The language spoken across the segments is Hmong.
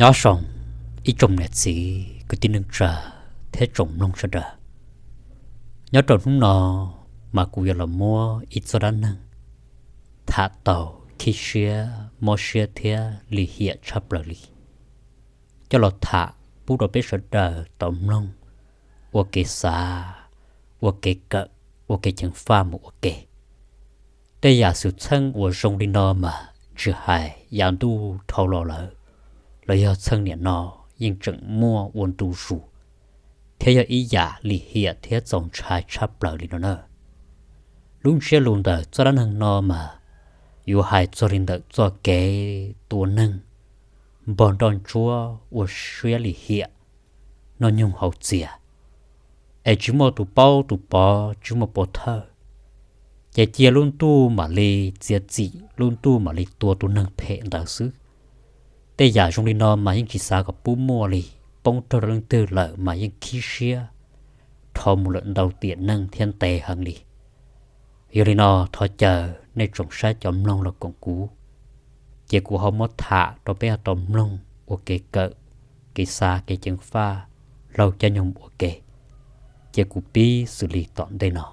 Nyob zoo ib tsoom niam txiv kwv tij neej tsa thiab tsoom mloog sawv daws. Nyob rau hnub no mas kuv yuav los muab ib txoj dab neeg tham tau khib siab, mob siab thiab lim hiam tshaj plaws li coj los tham pub rau peb sawv daws tau mloog ua kev xav, ua kev kawm, ua kev ceev faj mus ua ke. Tej yam xwm txheej uas zoo li no mas tsis hais yav ntuj dhau los lawm los yog txheej niam no yeej tseem muaj ua ntu zus, thiab yog ib yam lim hiam thiab txaus ntshai tshaj plaws li no na. Lub ntsiab lus ntawm txoj dab neeg no mas yuav hais txog li ntawm txoj kev tua neeg npog nroj ntsuab ua siab lim hiam, noj nyoog haus txias, es tsis muaj tus paub tus pov, tsis muaj pov thawj, ces cia lub ntuj mam li txiav txim, lub ntuj mam li tua tus neeg phem ntawd xwb. Tej yam zoo li no mas yeej tsis xav kom pub muaj li, poob raug rau leej twg lawm mas yeej khib siab dhau mus lawm ntau tiam neej thiab ntev heev li. Yog li no thov caw nej tsoom saib cov mloog los koom kuv, ces kuv ho muab tham rau peb ho tau mloog ua kev kawm, kev xav, kev ceev faj, laug caij nyoog ua ke, ces kuv pib xws li tom ntej no.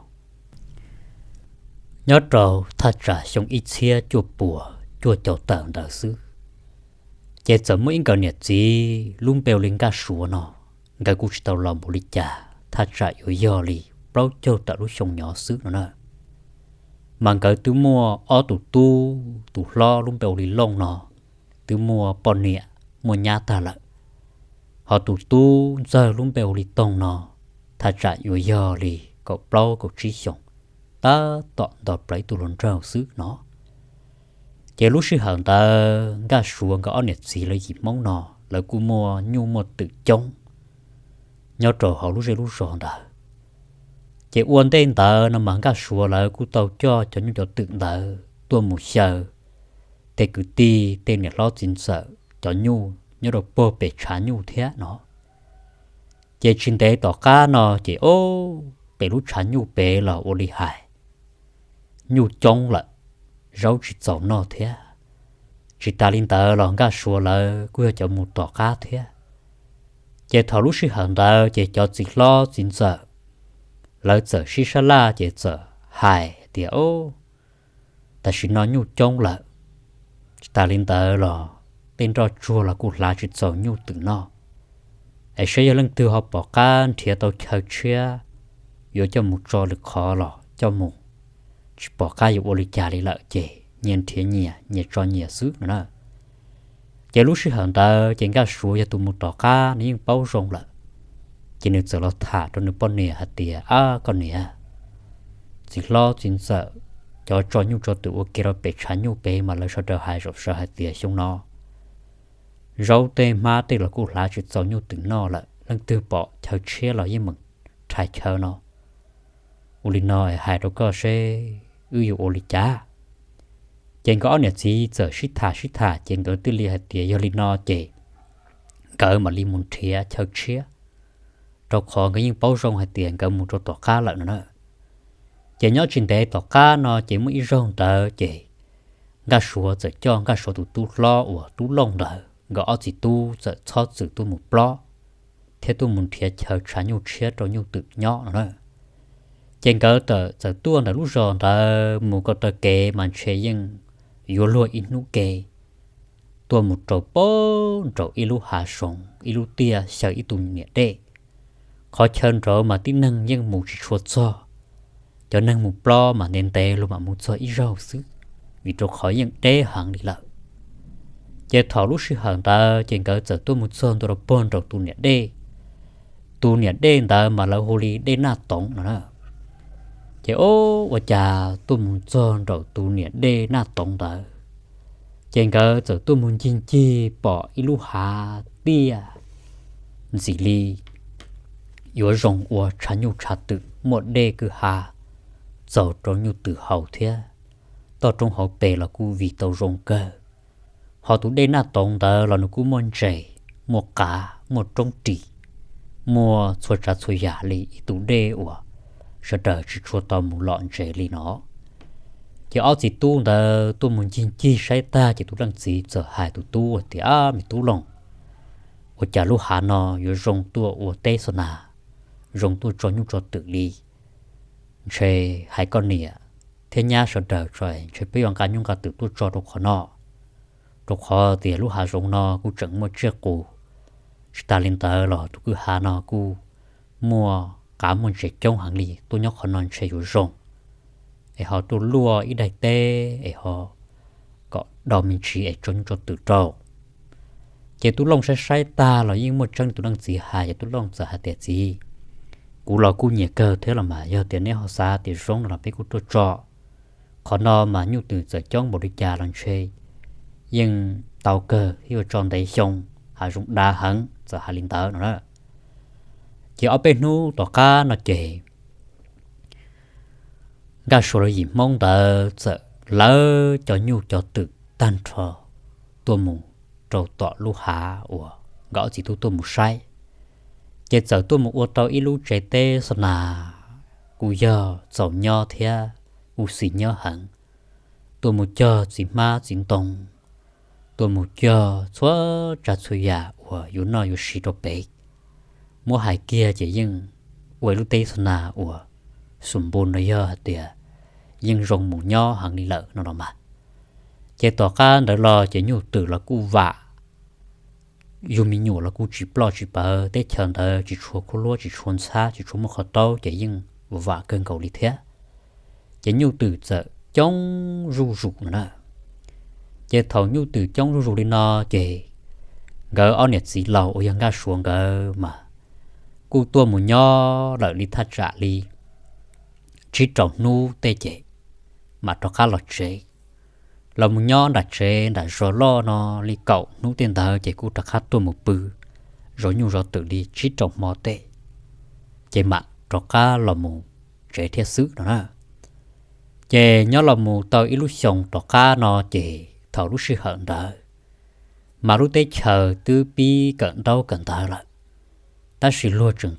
Nyob rau thaj tsam xyoo ib txhiab cuaj puas cuaj caum tawm ntawd xwb, ces txawm muaj ib nkawm niam txiv lub npe ua li Nkaj Suav no, nkawd kuj tsis tau laus npaum li cas, thaj tsam yuav yog li plaub caug tawm lub xyoo nyob xwb no na. Mas nkawd twb muaj ob tug tub, tus hlob lub npe ua li Looj no twb muaj poj niam muaj nyab tag lawm, ho tus tub ntxawg lub npe ua li Toog no thaj tsam yuav yog li kaum plaub kaum tsib xyoos, tab tom nto plaws ib tug hluas nraug xwb no. Ces lub sij hawm ntawd Nkaj Suav nkawd ob niam txiv lawv yim Hmoob no lawv kuj muaj nyuj muaj twm coob nyob rau hauv lub zej lub zos ntawd. Ces ua ntej ntawd no mas Nkaj Suav lawv kuj tau coj cov nyuj cov twm ntawd tuaj mus xyaw tej kwv tij tej niam hlob txiv ntxawm cov nyuj nyob rau puag pem tshav nyuj thiab no. Ces tsis ntev tom qab no ces o, pem lub tshav nyuj pem los ua li hais nyuj coob lawm, zaub tsis txaus noj thiab. Tsis tas li ntawd los Nkaj Suav lawv kuj yog cov mus tom qab thiab. Ces thaum lub sij hawm ntawd ces cov txiv hlob txiv ntxawm lawv txawm sib sab laj ces txawm hais tias, o, tam sim no nyuj coob lawm, tsis tas li ntawd los tej nroj tsuag los kuj hlav tsis txaus nyuj twm noj, es saib yog leej twg ho pom qab nrhiav tau chaw tshiab yuav coj mus tso lwm qhov los coj mus, tsis pom qab yuav ua li cas li lawm ces nyias nrhiav nyias, nyias tso nyias xwb no na. Ces lub sij hawm ntawd ces Nkaj Suav yog tus mus tom qab, nws yeej paub zoo lawm, ces nws txawm los tham rau nws poj niam hais tias, ab, koj niam, txiv hlob txiv ntxawm cov tso nyuj tso twm ua ke rau pem tshav nyuj pem mas lawv sawv daws hais zom zaws hais tias xyoo no zaub tej hmab tej los kuj hlav tsis txaus nyuj twm noj lawm, leej twg pom chaw tshiab los yeej meem rhais chaw no. Ua li no hais rau koj seb wb yuav ua li cas. Ces nkawd ob niam txiv txawm sib tham sib tham ces nkawd thiaj li hais tias yog li no ces nkawd mam li mus nrhiav chaw tshiab, rau qhov nkawd yeej paub zoo hais tias nkawd mus rau tom qab lawm no na. Ces nyob tsis ntev tom qab no ces muaj ib zaug ntawd ces Nkaj Suav txawm coj Nkaj Suav tus tub hlob uas Tub Looj ntawd nkawd ob txiv tub txawm txhob txwm tuaj mus plob thiab tuaj mus nrhiav chaw tshav nyuj tshiab rau nyuj twm nyob no na. Ces nkawd txawm tuaj ntawm lub zos ntawd mus ko taw kev mas ntshe yeej yuav luag ib hnub ke, tuaj mus rau pem nraum ib lub hav zoov ib lub tiaj xyaw ib tug niam dej. Qhov chaw nraud mas tib neeg yeej mus tsis tshua txog, cov neeg mus plob mas ntev ntev luag mam mus txog ib zaug xwb, vim rau qhov yeej deb heev li lawm. Ces thaum lub sij hawm ntawd ces nkawd txawm tuaj mus txog ntua rau pem nraum tus niam dej. Tus niam dej ntawd mas lawv hu li dej Naj Toov no na. Ces o, ua cas tuaj mus txog nraum tus niam dej Naj Toov ntawd, ces nkawd txawm tuaj mus ncig ncig pom ib lub hav tiaj ntxim li yuav zoo ua tshav nyuj tshav twm, muaj dej kwj ha txaus rau nyuj twm haus thiab. Toj roob hauv pes los kuj vig tau zoo kawg. Ho tus dej Naj Toov ntawd los nws kuj muaj ntses, muaj qav, muaj roob ris, muaj txhua tsav txhua yam li ib tug dej uas sawv daws tsis tshua tau mus lom ntses li no. Ces ob txiv tub ntawd tuaj mus ncig ncig saib tag ces tus leej txiv txawm hais tus tub tias, me tub Looj, ua cas lub hav no yuav zoo tuaj ua teb xa nas, zoo tuaj tso nyuj tso twm li. Ntshe hais koj niam thiab nyab sawv daws tso, ntshe peb yuav nqa nyuj nqa twm tuaj tso rau qhov no, rau qhov tias lub hav zoov no kuj tseem muaj tsiaj qus. Tsis tas li ntawd los tus kwj hav no kuj muaj qav muaj ntses coob heev li, tuaj nyob qhov no ntshe yuav zoo, es ho tuaj luaj ib daim teb es ho kom do me ntsis es tso nyuj tso twm rau. Ces Tub Looj saib saib tag los yeej muaj tseeb li tus leej txiv hais, ces Tub Looj txawm hais tias, Txiv, kuv los kuj nyiam kawg thiab los mas, yog tias neb ho xav tias zoo no los peb kuj tuaj tso. Qhov no mas nyuj twm txawm coob npaum li cas los ntshe yeej tau kawg thiab yuav tso ntev xyoo, hav zoov dav heev, txawm hais li ntawd no na. Ces ob peb hnub tom qab no ces Nkaj Suav los yim Hmoob ntawd txawm lawv cov nyuj cov twm tag nrho tuaj mus rau tom lub hav uas nkawd ob txiv tub tuaj mus saib. Ces txawm tuaj mus ua tau ib lub tsev teb xa nas, kuj yog txaus nyob thiab kuj xis nyob heev. Tuaj mus cog txiv hmab txiv ntoo, tuaj mus cog txhua tsav txhua yam uas yuav noj yuav siv rau pem. Muab hais kiag ces yeej ua ib lub teb xa nas uas xum npu no yog hais tias yeej zoo mus nyob heev li lawm no los mas. Ces tom qab ntawd los ces nyuj twm los kuj vam, yug me nyuam los kuj tsis ploj tsis pawv, teb chaws ntawd tsis tshua khuab luab tsis tshua ntxhab tsis tshua muaj qhov taub ces yeej vam kawg nkaus li thiab. Ces nyuj twm txawm coob zuj zus no na. Ces thaum nyuj twm coob zuj zus li no ces nkawd ob niam txiv laus uas yog Nkaj Suav nkawd mas kuj tuaj mus nyob lawm li thaj tsam li tsib rau hnub tej ces mam rov qab los tsev. Los mus nyob nram tsev nram zos loj no li kaum hnub tej ntawd ces kuj rov qab tuaj mus pw zov nyuj zov twm li tsib rau hmo tej, ces mam rov qab los mus tsev thiab xwb no na. Ces nyob los mus tau ib lub xyoos tom qab no ces thaum lub sij hawm ntawd mas lub teb chaws twb pib kawm ntaub kawm ntawv lawm, tab sis luag tseem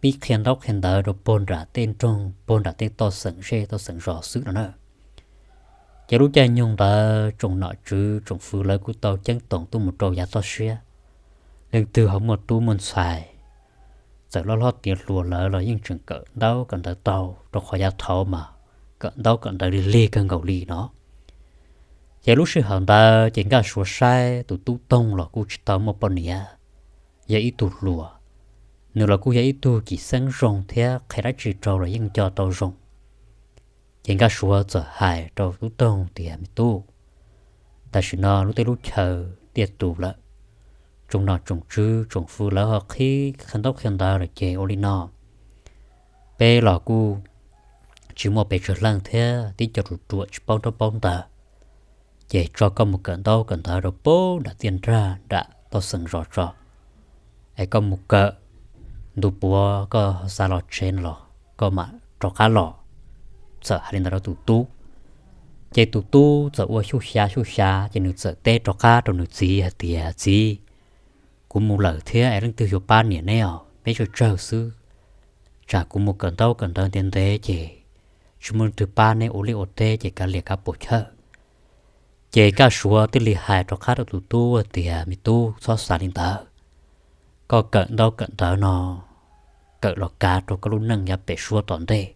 pib qhia ntaub qhia ntawv rau puag nram tej nroog puag nram tej toj xeem zej toj xeem zos xwb no na. Ces lub caij nyoog ntawd tsoom nom tswv tsoom fwv lawv kuj tau ceeb toom tuaj mus rau yav toj siab, leej twg ho muaj tub muaj ntxhais txawm loj hlob tiav hluas lawm los yeej tseem kawm ntaub kawm ntawv tau, rau qhov yav thaud mas kawm ntaub kawm ntawv lig lig kawg nkaus li no. Ces lub sij hawm ntawd ces Nkaj Suav saib tus tub Toog los kuj tsis tau muaj poj niam, yog ib tug hluas, nws los kuj yog ib tug cim xeeb zoo thiab qhia dab tsi rau los yeej nco tau zoo. Ces Nkaj Suav txawm hais rau tub Toog tias, Me tub, tam sim no lub teb lub chaw tiaj tus lawm, tsoom nom tsoom tswv tsoom fwv lawv ho qhib qhia ntaub qhia ntawv lawm ces ua li no, peb los kuj tsis muaj pes tsawg leej thiab tib co ruam ruam tsis paub ntaub paub ntawv, ces tso koj mus kawm ntaub kawm ntawv rau puag nram tiaj nrag nram toj xeem zos tso, es koj mus kawm, ntu puav koj xav los tsev no los koj mam rov qab los. Txawm hais li ntawd rau tus tub, ces tus tub txawm ua xyuj xyav xyuj xyav ces nws txawm teb rov qab rau nws txiv hais tias, Txiv, kuv mus lawm thiab es leej twg yuav pab niam neb os, peb tsawg tsawg xwb. Tsam kuv mus kawm ntaub kawm ntawv ntev ntev ces tsis muaj leej twg pab neb ua liaj ua teb ces kav liam kav puam chawj. Ces Nkaj Suav thiaj li hais rov qab rau tus tub tias, Me tub, txhob xav li ntawd. Koj kawm ntaub kawm ntawv no, kawm los kav rau koj lub neej yav pem suab tom ntej.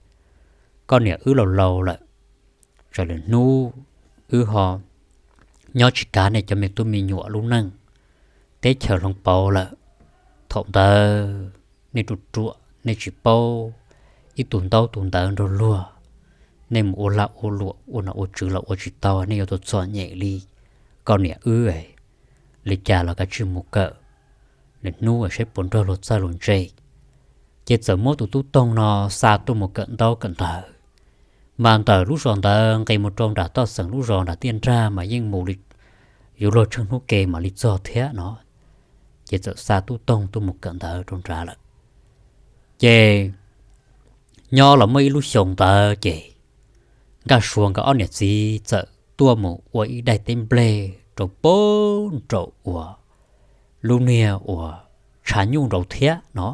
Koj niam wb laus laus lawm, tsam lwm hnub wb ho nyob tsis kav nej cov me tub me nyuam lub neej, teb chaws hloov pauv lawm. Thaum ntawd nej ruam ruam nej tsis paub ib tug ntaub tus ntawv nrog luag, nej mus ua lag ua luam ua nom ua tswv los ua tsis tau, nej yuav tau txom nyem li koj niam wb. Li cas los kav tsij mus kawm, lwm hnub saib puas nrog luag txawj luag ntse. Ces txawm muab tus tub Toog no xa tuaj mus kawm ntaub kawm ntawv. Mas ntawm lub zos ntawd nqis mus rau nram toj xeem lub zos nram tiaj nrag mas yeej mus li yuav luag tsheej hnub ke mam li txog thiab no. Ces txawm xa tub Toog tuaj mus kawm ntawv rau nrad lawm. Ces nyob los muaj ib lub xyoo ntawd ces Nkaj Suav nkawd ob niam txiv txawm tuaj mus ua ib daim teb nplej rau puag nraum uas lub niag uas tshav nyuj nraud thiab no.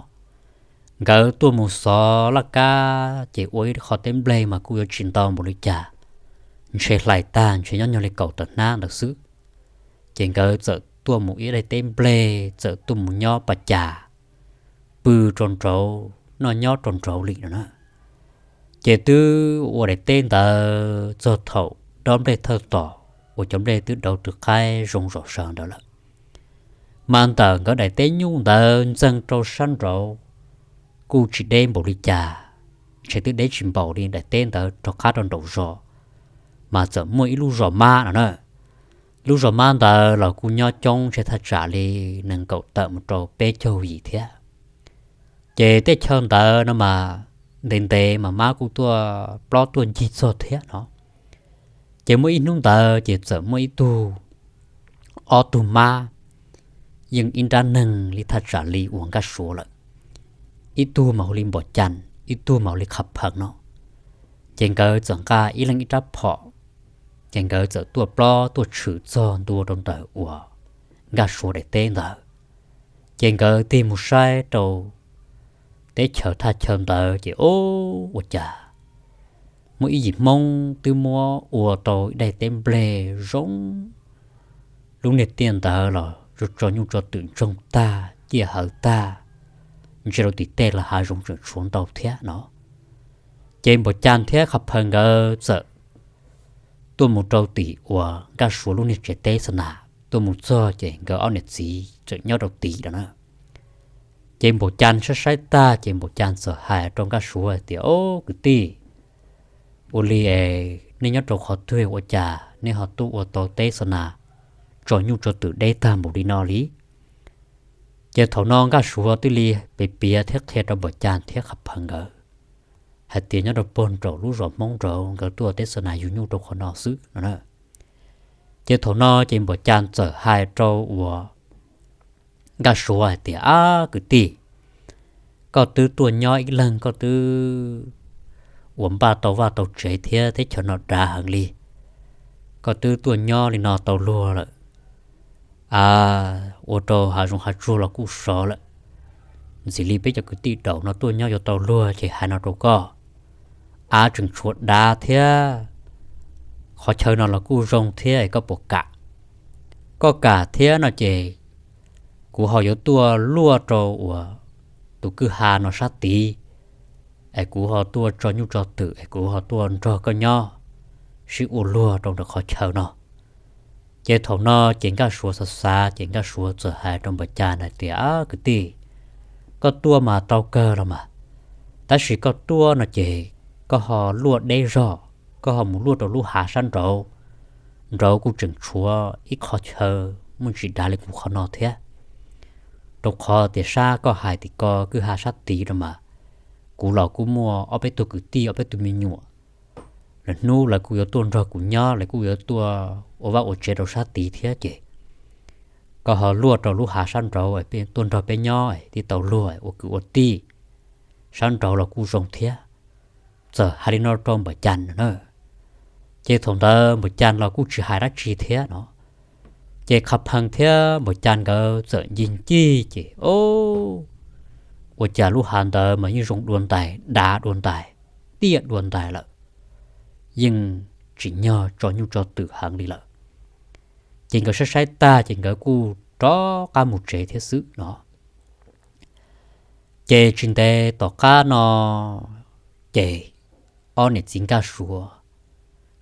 Nkawd tuaj mus xov laj kab ces ua ib qho teb nplej mas kuj yuav tsis ntau npaum li cas, ntshe hlais tag ntshe nyob nyuag li kaum tawm hnab ntawd xwb. Ces nkawd txawm tuaj mus ib daim teb nplej, txawm tuaj mus nyob pas cas, pw rau nraud noj nyob rau nraud li no na. Ces twb ua daim teb ntawd txog thaum dob nplej thawj tom uas cov nplej twb dauv tw qaib zoo zom zaws ntawd lawm. Mas ntawm nkawd daim teb nyuj ntawd ntxeeg rau sab nraud kuj tsis deb npaum li cas, ntshe twb deb tsis npaum li daim teb ntawd rov qab rau nraum zos, mas txawm muaj ib lub zos mab no na. Lub zos mab ntawd los kuj nyob coob, ntshe thaj tsam li nees nkaum tawm mus rau peb caug yim thiab. Ces tej chaw ntawd no mas ntev ntev mas mab kuj tuaj plob tuaj ncig txog thiab no. Ces muaj ib hnub ntawd ces txawm muaj ib tug, ob tug mab, yeej ib nrab neeg li thaj tsam li uas Nkaj Suav lawm. Ib tug mas hu li Npom Cas, ib tug mas hu li Qhab Phees no. Ces nkawd txawm nqa ib leeg ib rab phom, ces nkawd txawm tuaj plob tuaj tshwm txog ntua rau ntawm uas Nkaj Suav daim teb ntawd. Ces nkawd tig mus saib rau teb chaws thaj chaw ntawd ces o, ua cas muaj ib yim Hmoob twb muab ua tau ib daim teb nplej zoo, lub niag tiaj ntawd los tso nyuj tso twm ntsoog tag ciaj hawv tag, ntsia rau tim tej los hav zoov tseem tshuav ntau thiab no. Ces Npom Cas thiab Qhab Phees nkawd txawm tuaj mus rau tim uas Nkaj Suav lub niag tsev teb xa nas, tuaj mus txog ces nkawd ob niam txiv tseem nyob rau tid lawm na. Ces Npom Cas saib saib tag ces Npom Cas txawm hais rau Nkaj Suav hais tias, Ob kwv tij, ua li es nej nyob rau qhov twg ua cas nej ho tuaj ua tau teb xa nas tso nyuj tso twm deb tag npaum li no li? Ces thaum no Nkaj Suav thiaj li piav piav thiab qhia rau Npom Cas thiab Qhab Phees nkawd hais tias nyob rau puag nraum lub zos Hmoob nraud nkawd tuaj ua teb xa nas yug nyuj rau qhov no xwb no na. Ces thaum no ces Npom Cas txawm hais rau uas Nkaj Suav hais tias, Ab kwv tij, koj twb tuaj nyob ib leeg koj twb uas npaj tau vaj tau tsev thiab teb chaws no dav heev li, koj twb tuaj nyob li no tau luag lawm, a, ua rau hav zoov hav tsuag los kuj sov lawm. Ntxim li peb cov kwv tij daus no tuaj nyob yuav tau luag ces hais no rau koj, av tseem tshuav dav thiab, qhov chaw no los kuj zoo thiab es koj puas kam? Koj kam thiab no ces kuv ho yuav tuaj luaj rau uas tus kwj ha no sab tid, es kuv ho tuaj tso nyuj tso twm es kuv ho tuaj nrog koj nyob sib ua luag rau ntawm qhov chaw no. Ces thaum no ces Nkaj Suav xav xav ces Nkaj Suav txawm hais rau Npom Cas hais tias, Ab kwv tij, koj tuaj mas tau kawg los mas, tab sis koj tuaj no ces koj ho luaj deb zog, koj ho mus luaj rau lub hav sab nraud, nraud kuj tseem tshuav ib qho chaw muaj tsis dav li kuv qhov no thiab. Rau qhov tias sab koj hais tim ko kwj ha sab tid no mas, kuv los kuj muaj ob peb tug kwv tij ob peb tug me nyuam, lawv hnub lawv kuj yuav tuaj nrog kuv nyob, lawv kuj yuav tuaj ua vaj ua tsev rau sab tid thiab ces koj ho luaj rau lub hav sab nraud tuaj nrog peb nyob thiaj tau luag ua kwv ua tij. Sab nraud los kuj zoo thiab. Txawm hais li no rau Npom Cas na. Ces thaum ntawd Npom Cas los kuj tsis hais dab tsi thiab no. Ces Qhab Phees thiab Npom Cas nkawd txawm ncig ncig ces o, ua cas lub hav ntawd mas yeej zoo dua ntais, dav dua ntais, tiaj dua ntais lawm, yeej tsim nyog tso nyuj tso twm heev li lawm. Ces nkawd saib saib tag ces nkawd kuj rov qab mus tsev thiab xwb no. Ces tsis ntev tom qab no ces ob niam txiv Nkaj Suav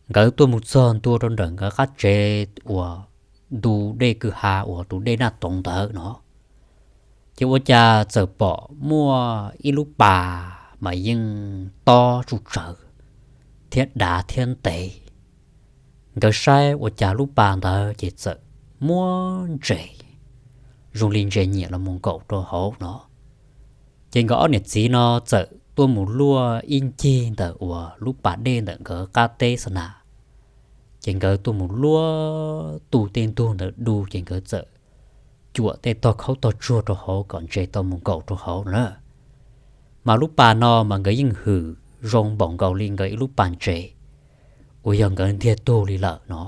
nkawd tuaj mus txog ntua rau ntawm nkawd qab tsev uas ntu dej kwj ha uas tus dej Naj Toov ntawd no. Ces ua cas txawm pom muaj ib lub pas mas yeej tob tsuj tsawv thiab dav thiab ntev. Nkawd saib ua cas lub pas ntawd ces txawm muab ntses, zoo li ntses nyiam los mus nkaum rau hauv no. Ces nkawd ob niam txiv no txawm tuaj mus luaj ib ncig ntawm uas lub pas dej ntawm nkawd qab teb xa nas. Ces nkawd tuaj mus luaj tu tej ntug ntawd du ces nkawd txawm cuam tej tog khaub tog tsuag rau hauv kom ntses tau mus nkaum rau hauv no na. Mas lub pas no mas nkawd yeej hwm zoo npaum nkaus li nkawd ib lub pas ntses uas yog nkawd ntiag tug li lawm no.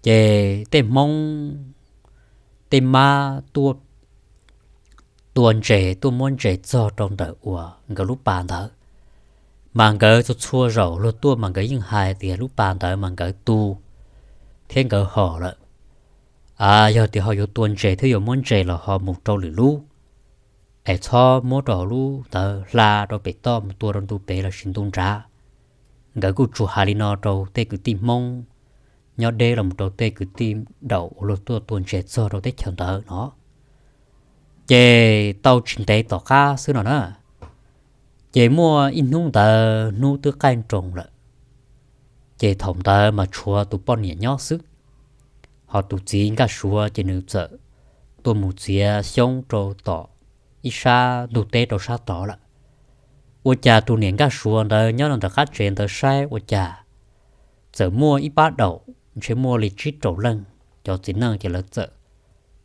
Ces tej Hmoob, tej mab tuaj tua ntses tuaj muab ntses txog rau ntawm uas nkawd lub pas ntawd, mas nkawd txhua txhua zaus luag tuaj mas nkawd yeej hais tias lub pas ntawd mas nkawd tu thiab nkawd hom lawm. Yog tias ho yuav tua ntses thiab yuav muab ntses los ho mus rau lwm lub, es txhob muab rau hauv lub ntawd, hla rau pem toj mus tua rau ntu pem lossis ntu nrad. Nkawd kuj tsuas hais li no rau tej kwv tij Hmoob nyob deb los mus rau tej kwv tij Daum uas luag tuaj tua ntses txog rau teb chaws ntawd no. Ces tau tsis ntev tom qab xwb no na, ces muaj ib hnub ntawd hnub twb qaij nroos lawm, ces thaum ntawd mas tshuav tus poj niam nyob xwb, ho tus txiv Nkaj Suav ces nws txawm tuaj mus txiav xyoob rau tom ib sab ntug teb rau sab tod lawm. Ua cas tus niam Nkaj Suav ntawd nyob ntawm qab tsev ntawd saib ua cas txawm muaj ib pab daum ntshe muaj li tsib rau leej cov txiv neej ces lawv txawm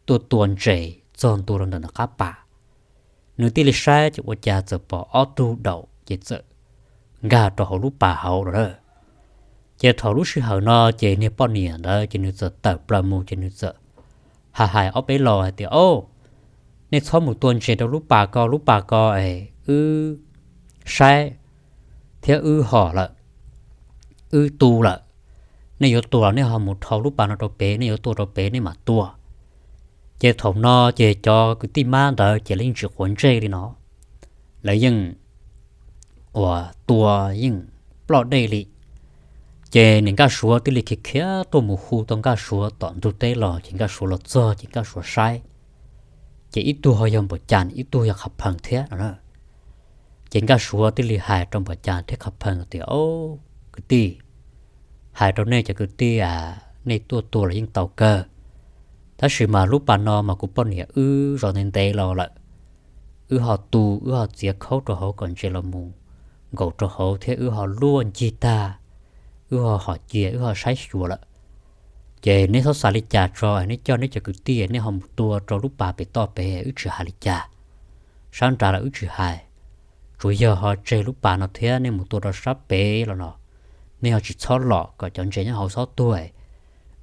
tuaj tua ntses txog ntua rau ntawm nws qab pas. Nws thiaj li saib ces ua cas txawm pom ob tug daum ces txawm nkag rau hauv lub pas hauv lawm. Ces thaum lub sij hawm no ces niag poj niam ntawd ces nws txawm tawm plaws mus ces nws txawm hais hais ob peb los hais tias, Au, nej txhob mus tua ntses rau lub pas ko, lub pas ko es wb saib thiab wb hom lawm, wb tu lawm. Nej yuav tua los nej ho mus dhau lub pas no rau pem, nej yuav tua rau pem nej mam tua. Ces thaum no ces cov kwv tij mab ntawd ces lawv yeej tsis quav ntsej li no, lawv yeej uas tua yeej ploj dej li. Ces niam Nkaj Suav thiaj li khiav khiav tuaj mus hu tau Nkaj Suav tom ntug teb los ces Nkaj Suav los txog ces Nkaj Suav saib, ces ib tug ho yog Npam Cas ib tug yog Qha Phees thiab no. Ces Nkaj Suav thiaj li hais rau Npam Cas thiab Qha Phees tias, Au, kwv tij, hais rau nej cov kwv tij a, nej tuaj tua los yeej tau kawg, tab sis mas lub pas no mas kuv poj niam wb zov ntev ntev los lawm, wb ho tu wb ho txiav khaub rau hauv kom ntses los mus nkaum rau hauv thiab wb ho luaj ncig tag, wb ho hom cia wb ho saib xyuas lawm. Ces neb txhob xav li cas tso, neb coj neb cov kwv tij nej ho mus tua rau lub pas pem toj pem wb tsis hais li cas, sab nrad los wb tsis hais, tsuas yog ho tseg lub pas no thiab nej mus tua rau sab pem los no, nej ho tsis txhob los kom cov ntses nyob hauv txhob tuag.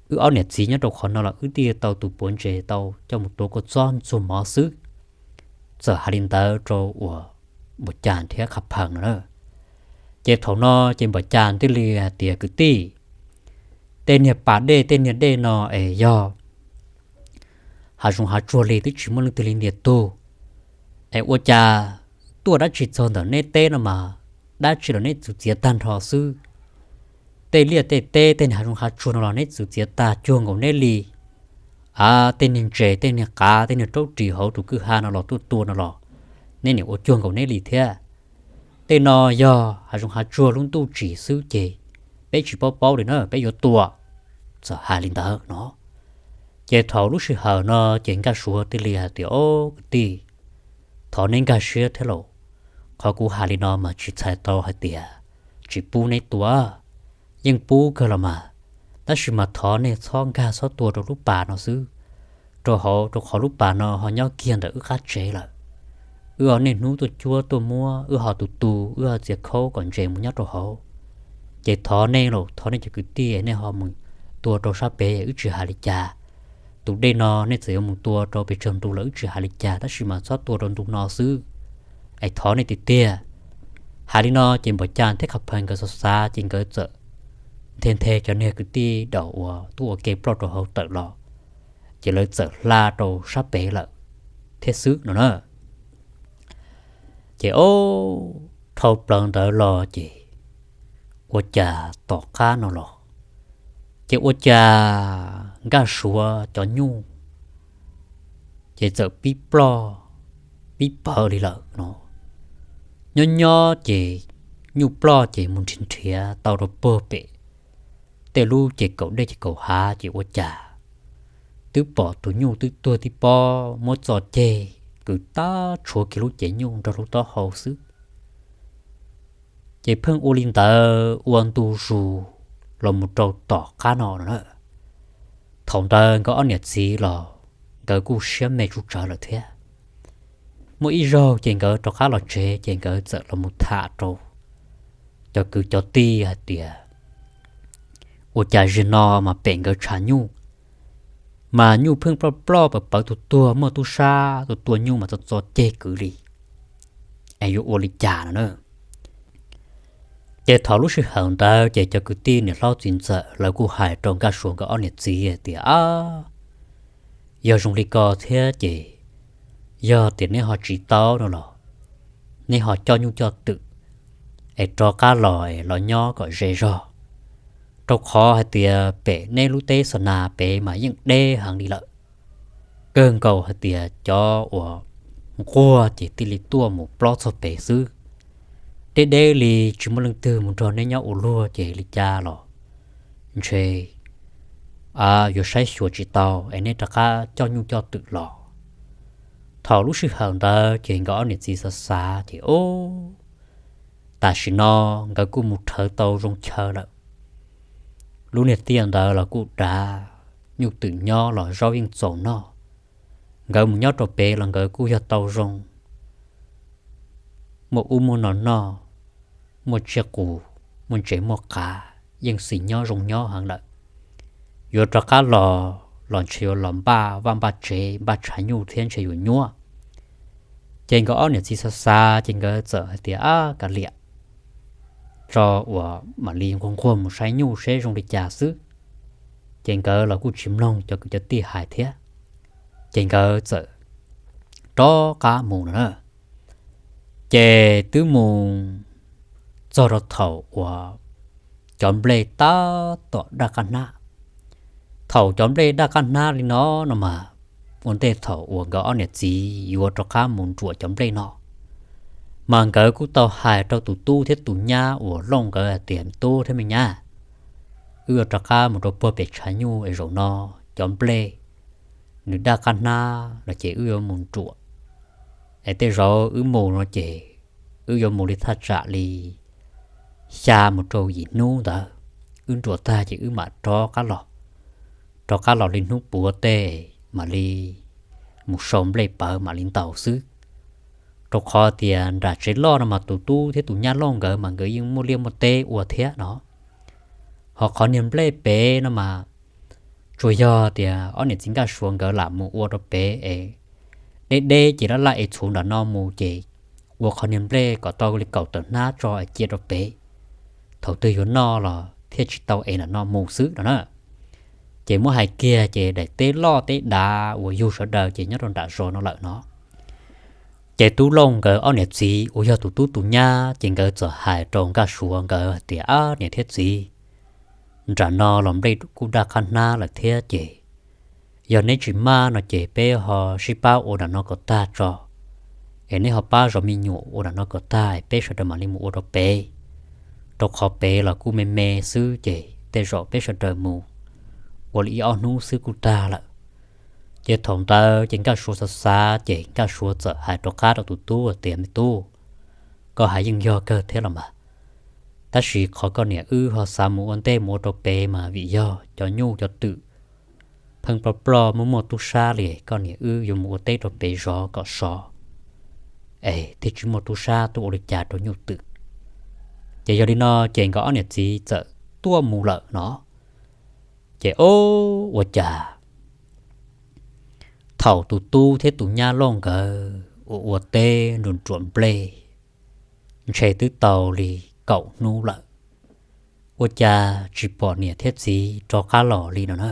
Wb ob niam txiv nyob rau qhov no los wb thiaj tau tus puav ntses tau coj mus tua kua txob ntxuag mov xwb. Txawm hais li ntawd rau uas Npam Cas thiab Qha Phees no na. Ces thaum no ces Npam Cas thiaj li hais tias, Kwv tij, tej niag pas dej tej niag dej no es yog hav zoov hav tsuag li twb tsis muaj leej twg li ntiag tug, es ua cas tuaj dab tsi txog ntawm neb teb no mas dab tsi los neb txwv txiav tag nrho xwb. Tej liaj tej teb tej niag hav zoov hav tsuag no los neb txwv txiav tag cuag nkaus neb li. A, tej niag ntses tej niag qav tej niag raub ris hauv tus kwj ha no los tuaj tua no los neb niam ua cuag nkaus neb li thiab. Tej no yog hav zoov hav tsuag lub ntuj tsim xwb ces peb tsis paub paub li na, peb yuav tua. Txawm hais li ntawd no, ces thaum lub sij hawm no ces Nkaj Suav thiaj li hais tias, Au kwv tij, thov neb nkag siab thiab lauj. Qhov kuv hais li no mas tsis txhais tau hais tias tsis pub neb tua, yeej pub kawg los mas, tab sis mas thov nej txhob nkag txhob tua rau lub pas no xwb, rau hauv rau qhov lub pas no ho nyob kiag ntawm wb qab tsev lawm. Wb ho niaj hnub tuaj cuab tuaj muab, wb ho tus tu, wb ho txiav khaub kom ntses mus nyob rau hauv. Ces thov nej los thov nej cov kwv tij nej ho mus tua rau sab pem wb tsis hais li cas. Tus dej no nej txawm yuav mus tua rau pes tsawg ntu los wb tsis hais li cas, tab sis mas txhob tua rau ntu no xwb, es thov nej tiag tiag. Hais li no ces Npam Cas thiab Qha Phees nkawd xav xav ces nkawd txawm nthe nthe cov niag kwv tij Daum uas tuaj ua ke ploj rau hauv tawm los, ces lawv txawm hla rau sab pem lawm thiab xwb no na. Ces ob, dhau plaws ntawd los ces ua cas tom qab no los, ces ua cas Nkaj Suav cov nyuj ces txawm pib ploj, pib pawv li lawm no. Nyob nyob ces nyuj ploj ces mus nrhiav nrhiav tau rau puag pem tej lub ces kaum dej ces kaum hav ces ua cas twb pom tus nyuj twb tuag tib pob, muab txo ceg kwv tag tshuav kiag lub cev nyuj nrog lub taub hau xwb. Ces pheej ua li ntawd ua ntu zus los mus rau tom qab no no na. Thaum ntawd nkawd ob niam txiv los nkawd kuj siab me tsuj tsawv lawm thiab. Muaj ib zaug ces nkawd rov qab los tsev ces nkawd txawm los mus tham rau cov kwv cov tij hais tias, ua cas zaum no mas pem nkawd tshav nyuj, mas nyuj pheej ploj ploj pawv pawv, tus tuag muaj tub sab, tus tua nyuj mas txo txo ceg kwv li, es yuav ua li cas no na. Ces thaum lub sij hawm ntawd ces cov kwv tij niam hlob txiv ntxawm lawv kuj hais rau Nkaj Suav nkawd ob niam txiv hais tias, a, Yog zoo li ko thiab ces yog tias neb ho tsis tau no los neb ho coj nyuj coj twm es rov qab los es los nyob kom ze zog, rau qhov hais tias pem neb lub teb Xa Nas pem mas yeej deb heev li lawm. Kawg nkaus hais tias cov uas nquag ces thiaj li tuaj mus plob txog pem xwb. Deb deb li tsis muaj leej twg mus nrog neb nyob ua luag ces li cas los ntshe yuav saib xyuas tsis tau es neb rov qab coj nyuj coj twm los. Thaum lub sij hawm ntawd ces nkawd ob niam txiv xav xav ces, o, tam sim no nkawd kuj mus rhawv tau zoo chaw lawm. Lub niag tiaj ntawd los kuj dav, nyuj twm nyob los zaub yeej txaus noj. Nkawd mus nyob rau pem los nkawd kuj yog tau zoo, muaj ub muaj no noj, muaj tsiaj qus, muaj ntses muaj qav, yeej xis nyob zoo nyob heev lawm. Yuav rov qab los los ntshe yuav los npaj vaj npaj tsev npaj tshav nyuj thiab ntshe yuav nyuaj. Ces nkawd ob niam txiv xav xav ces nkawd txawm hais tias, ab, kav liam, tso uas mam li nquag nquag mus saib nyuj seb zoo li cas xwb. Ces nkawd los kuj tsis mloog cov kwv cov tij hais thiab, ces nkawd txawm rov qab mus no na. Ces twb mus txog rau thaum uas cov nplej tab tom daj qab hnab. Thaum cov nplej daj qab hnab li no no mas, ua ntej thaum uas nkawd ob niam txiv yuav rov qab mus nruam cov nplej no, mas nkawd kuj tau hais rau tus tub thiab tus nyab uas Looj nkawd hais tias, me tub thiab me nyab, wb yuav rov qab mus rau puag pem tshav nyuj es zaum no cov nplej nws daj qab hnab los ces wb yuav mus nruam. Es tej zaum wb mus no ces wb yuav mus li thaj tsam li xya mus rau yim hnub ntawd, wb nruam tag ces wb mam rov qab los, rov qab los li hnub puav tej mam li mus sau nplej pawv mam li ntaus xwb. Rau qhov tias nram tsev loj no mas tus tub thiab tus nyab Looj nkawd mas nkawd yeej muaj liaj muaj teb ua thiab no. Ho qhov niag nplej pem no mas tsuas yog tias ob niam txiv Nkaj Suav nkawd lam mus ua rau pem es deb deb ces laj laj es txhuv nram no mus ces ua qhov niag nplej kom tau li kaum tawm hnab tso es cia rau pem, thaum twg yuav noj los thiaj tsis tau es nram no mus xwb no na. Ces muab hais kiag ces daim teb loj teb dav uas yug sawv daws ces nyob rau nram zos no lawm no. Ces tub Looj nkawd ob niam txiv uas yog tus tub tus nyab ces nkawd txawm hais rau Nkaj Suav nkawd hais tias, ab, niam thiab txiv, nram no los nplej kuj daj qab hnab lawm thiab ces yog neb tsis maj no ces peb ho sib pab ua nram no kom tag tso, es neb ho pab zov me nyuam ua nram no kom tag peb sawv daws mam li mus ua rau pem, rau qhov pem los kuj me me xwb ces tej zaum peb sawv daws mus ua li ib ob hnub xwb kuj tag lawm. Ces thaum ntawd ces Nkaj Suav xav xav ces Nkaj Suav txawm hais rov qab rau tus tub tias, me tub, koj hais yeej yog kawg thiab los mas, tab sis qhov koj niam wb ho xav mus ua ntej mus ua rau pem mas vim yog cov nyuj cov twm pheej ploj ploj muaj muaj tub sab li, koj niam wb yuav mus ua teb rau pem zov kom sov es thiaj tsis muaj tub sab tuaj ua li cas rau nyuj twm. Ces yog li no ces nkawd ob niam txiv txawm tuaj mus lawm no. Ces o, ua cas thaum tus tub thiab tus nyab Looj nkawd ua ua teb nruam nruam nplej ntshe twb tau li kaum hnub lawm, ua cas tsis pom niam thiab txiv rov qab los li no na.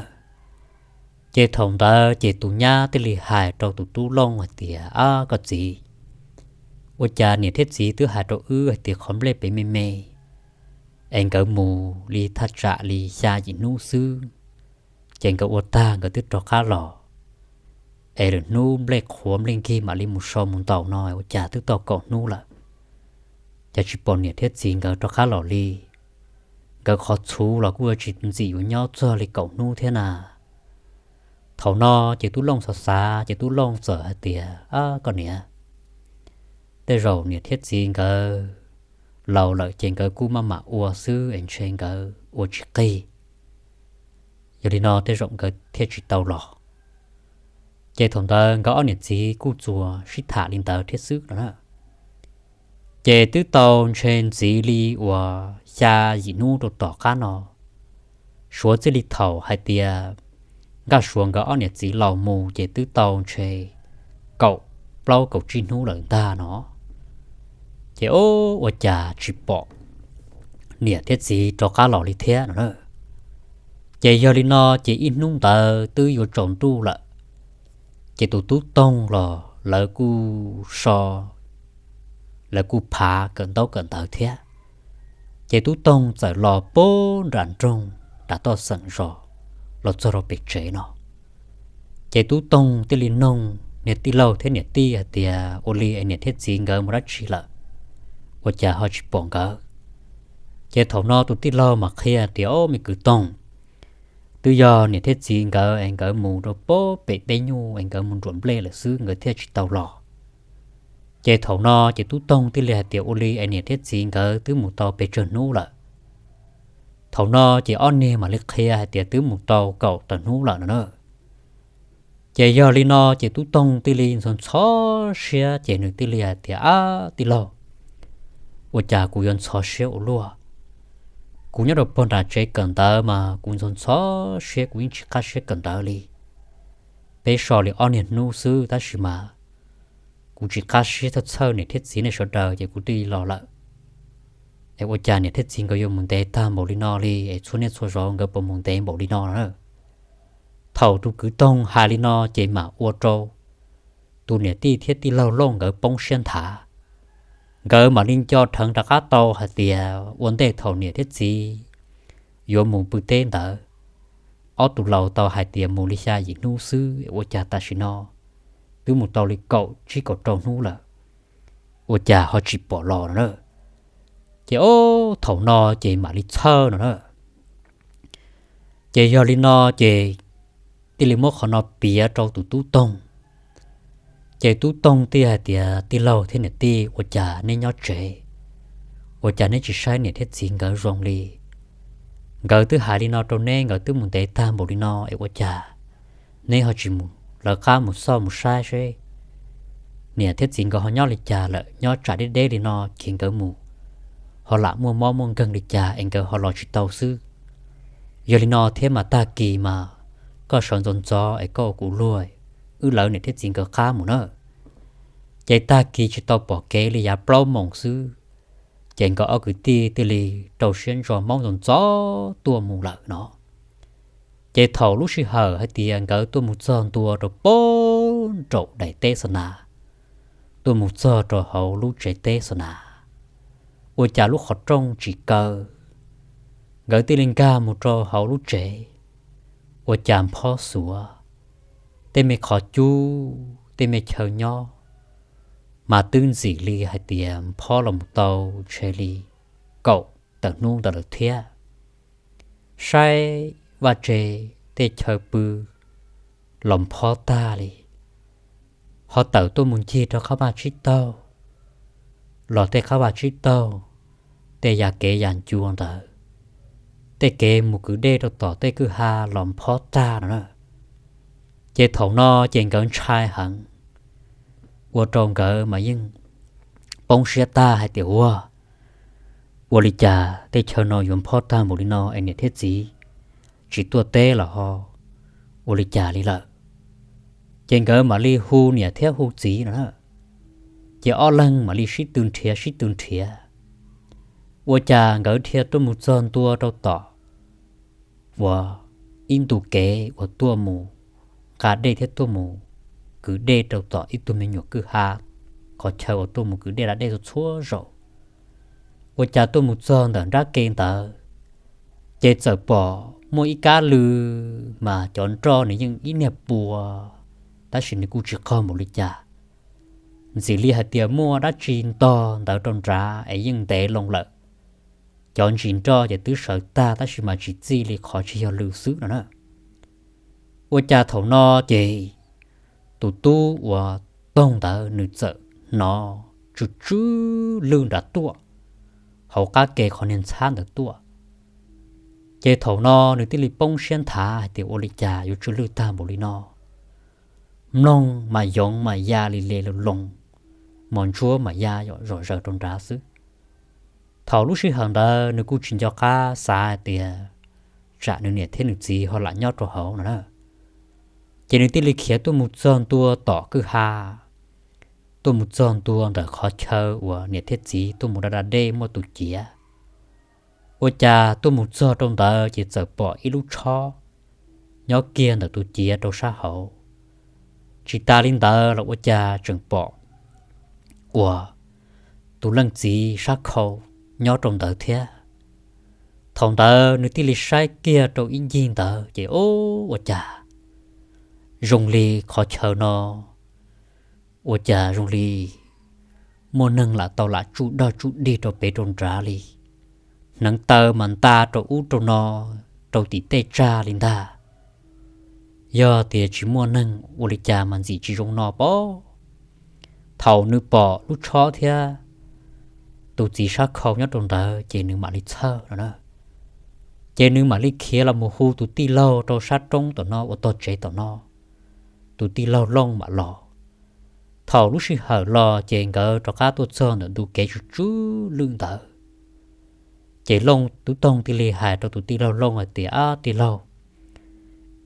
Ces thaum ntawd ces tus nyab thiaj li hais rau tus tub Looj hais tias, ab, koj txiv, ua cas niam thiab txiv twb hais rau wb hais tias qhov nplej pem me me es nkawd mus li thaj tsam li xya yim hnub xwb, ces nkawd ua tag nkawd twb rov qab los, es lwm hnub nplej qhuav nplej nkig mam li mus sau mus ntaus no ua cas twb tau kaum hnub lawm, cas tsis pom niam thiab txiv nkawd rov qab los li. Nkawd qhov txhuv los kuj yuav tsis ntxim yuav nyob txog li kaum hnub thiab na. Thaum no ces tub Looj xav xav ces tub Looj txawm hais tias, ab, koj niam, tej zaum niam thiab txiv nkawd laus lawm ces nkawd kuj maj mam ua xwb es ntshe nkawd ua tsis qig, yog li no tej zaum nkawd thiaj tsis tau los. Ces thaum ntawd nkawd ob niam txiv kuj txuas sib tham li ntawd thiab xwb no na. Ces twb tau ntshe ntxiv li uas xya yim hnub rau tom qab no, suav txij li thaum hais tias Nkaj Suav nkawd ob niam txiv laus mus ces twb tau ntshe kaum plaub kaum tsib hnub lawm ntag no. Ces o, ua cas tsis pom niam thiab txiv rov qab los li thiab no na. Ces yog li no ces ib hnub ntawd twb yuav tsaus ntuj lawm, Ces tus tub Toog los lawv kuj so, lawv kuj phav kawm ntaub kawm ntawv thiab. Ces tub Toog txawm los pem nram nroog, nram toj xeem zos, los txog rau pem tsev no. Ces tub Toog thiaj li noog niag tij laug thiab niam tij hais tias ua li es niam thiab txiv nkawd mus dab tsi lawm, ua cas ho tsis pom nkawd. Ces thaum no tus tij laug mas qhia tias, Ob, me kwv Toog, twb yog niam thiab txiv nkawd es nkawd mus rau pem peb nyuj es nkawd mus nruam nplej lawm xwb, nkawd thiaj tsis tau los. Ces thaum no ces tub Toog thiaj li hais tias ua li es niam thiab txiv nkawd twb mus tau pes tsawg hnub lawm. Thaum no ces ob niag mam li qhia hais tias twb mus tau kaum tawm hnub lawm no na. Ces yog li no ces tub Toog thiaj li ntxhov ntxhov siab ces nws thiaj li hais tias, Ab, tij laug, ua cas kuv yuav ntxhov siab ua luaj? Kuv nyob rau pem nram tsev kawm ntawv mas kuv ntxhov ntxhov siab, kuv yeej tsis qab siab kawm ntawv li. Peb so li ob niag hnub xwb tab sis mas kuv tsis qab siab txhawj txhawj niam thiab txiv nej sawv daws ces kuv thiaj li los lawm. Es ua cas niam thiab txiv nkawd yuav mus ntev tag npaum li no li es txhua niaj txhua zaus nkawd puas mus ntev npaum li no na? Thaum tus kwv Toog hais li no ces mam ua rau tus niam tij thiab tij laug Looj nkawd poob siab nthav. Nkawd mam li nco dheev rov qab tau hais tias ua ntej thaum niam thiab txiv yuav mus pw teb ntawd, ob tug laus tau hais tias mus li xya yim hnub xwb, ua cas tam sim no twb mus tau li kaum tsib kaum rau hnub lawm, ua cas ho tsis pom los no na. Ces ob thaum no ces mam li txhawj no na. Ces yog li no ces thiaj li muab qhov no piav rau tus tub Toog. Ces tub Toog thiaj hais tias, Tij laug thiab niam tij, ua cas neb nyob tsev, ua cas neb tsis saib niam thiab txiv nkawd zoo li? Nkawd twb hais li no rau neb, nkawd twb mus ntev tag npaum li no es ua cas neb ho tsis mus lawv qab mus xauj mus saib seb niam thiab txiv nkawd ho nyob li cas lawm? Nyob tsam deb deb li no ces nkawd mus ho lam muaj mob muaj nkeeg li cas es nkawd ho los tsis tau xwb. Yog li no thiab mas tag kis mas koj sawv ntxov ntxov es koj ua kuv luag, wb lawv niam thiab txiv nkawd qab mus na. Ces tag kis tsis tau pom kev li yav plaub moos xwb, ces nkawd ob kwv tij thiaj li rau siab ntso maub ntxov ntxov tuaj mus lawm no. Ces thaum lub sij hawm hais tias nkawd tuaj mus txog ntua rau pem nraum daim teb xa nas, tuaj mus txog rau hauv lub tsev teb xa nas, ua cas lub qhov rooj tsis kaw. Nkawd thiaj li nkag mus rau hauv lub tsev, ua cas nphob xuav, tej me qhov cub, tej me chaw nyob mas twb ntxim li hais tias nphob los mus tau ntshe li kaum tawm hnub ntawd lawm thiab. Saib vaj tse, tej chaw pw los nphob tag li. Ho tawm tuaj mus ncig rau qab vaj tsib taug, los tej qab vaj tsib taug, tej yas kev yas ncua ntawd, tej kev mus kwv dej rau tom tej kwj ha los nphob tag no na. Ces thaum no ces nkawd ntshai heev, ua rau nkawd mas yeej poob siab tag hais tias, Ua, ua li cas tej chaw no yuav nphob tag npaum li no es niam thiab txiv tsis tuaj teb los ho ua li cas li lawm? Ces nkawd mam li hu niam thiab hu txiv no na. Ces ob leeg mam li sib tw nrhiav sib tw nrhiav, ua cas nkawd dhia tuaj mus txog ntua rau tom uas ib ntu kev uas tuaj mus nqa dej thiab tuaj mus kwv dej rau tom ib tug me nyuam kwj ha, qhov chaw uas tuaj mus kwv dej da dej txhua zaus. Ua cas tuaj mus txog ntawm nrab ke ntawd, ces txawm pom muaj ib kab lw, mas cov nroj nws yeej ib niag pua, tab sis nws kuj tsis qaug npaum li cas. Ntxim li hais tias muaj dab tsi ntog ntawd rau nrad es yeej ntev loo lawm. Cov ntsis nroj ces twb sawv tag tab sis mas tsis txij li qhov tsis yog lw xwb no na. Ua cas thaum no ces tus tub uas Toog ntawd nws txawm hnov tsw tsw lwj nram tuaj, hauv qab ke qhov niag ntxhab ntawd tuaj. Ces thaum no nws thiaj li poob siab nthav hais tias ua li cas yuav tsw lwj tag npaum li no. Mloog mas yoov mas ya li le loo loo, mos ntsuab mas ya zom zaws rau nrad xwb. Thaum lub sij hawm ntawd nws kuj tsis nco qab xav hais tias tsam nws niam thiab nws txiv ho lam nyob rau hauv no na. Ces nws thiaj li khiav tuaj mus txog ntua tom kwj ha, tuaj mus txog ntua ntawm qhov chaw uas niam thiab txiv tuaj mus da da dej muaj tus ciav. Ua cas tuaj mus txog rau ntawd ces txawm pom ib lub tshob nyob kiag ntawm tus ciav rau sab hauv. Tsis tas li ntawd los ua cas tseem pom uas tus leej txiv sab khau nyob rau ntawd thiab. Thaum ntawd nws thiaj li saib kiag rau ib ncig ntawd ces ua cas zoo li qhov chaw no ua cas zoo li muaj neeg lam tau lam tsuj dog tsuj dig rau pem rau nrad li. Hneev taw mas nta rau ub rau no, rau tim tej tsag li ntag. Yog tias tsis muaj neeg ua li cas mas ntxim tsis zoo no pob. Thaum nws pom lub tshob thiab tus txiv sab khau nyob rau ntawd ces nws mam li txhawj no na. Ces nws mam li khiav los mus hu tus tij laug rau sab roob tom no uas tog tsev tom no. Tus tij laug Looj mam los. Thaum lub sij hawm los ces nkawd rov qab tuaj txog ntawm ntu kev tsw tsw lwj ntawd. Ces Looj, Tub Toog thiaj li hais rau tus tij laug Looj hais tias, Ab tij laug,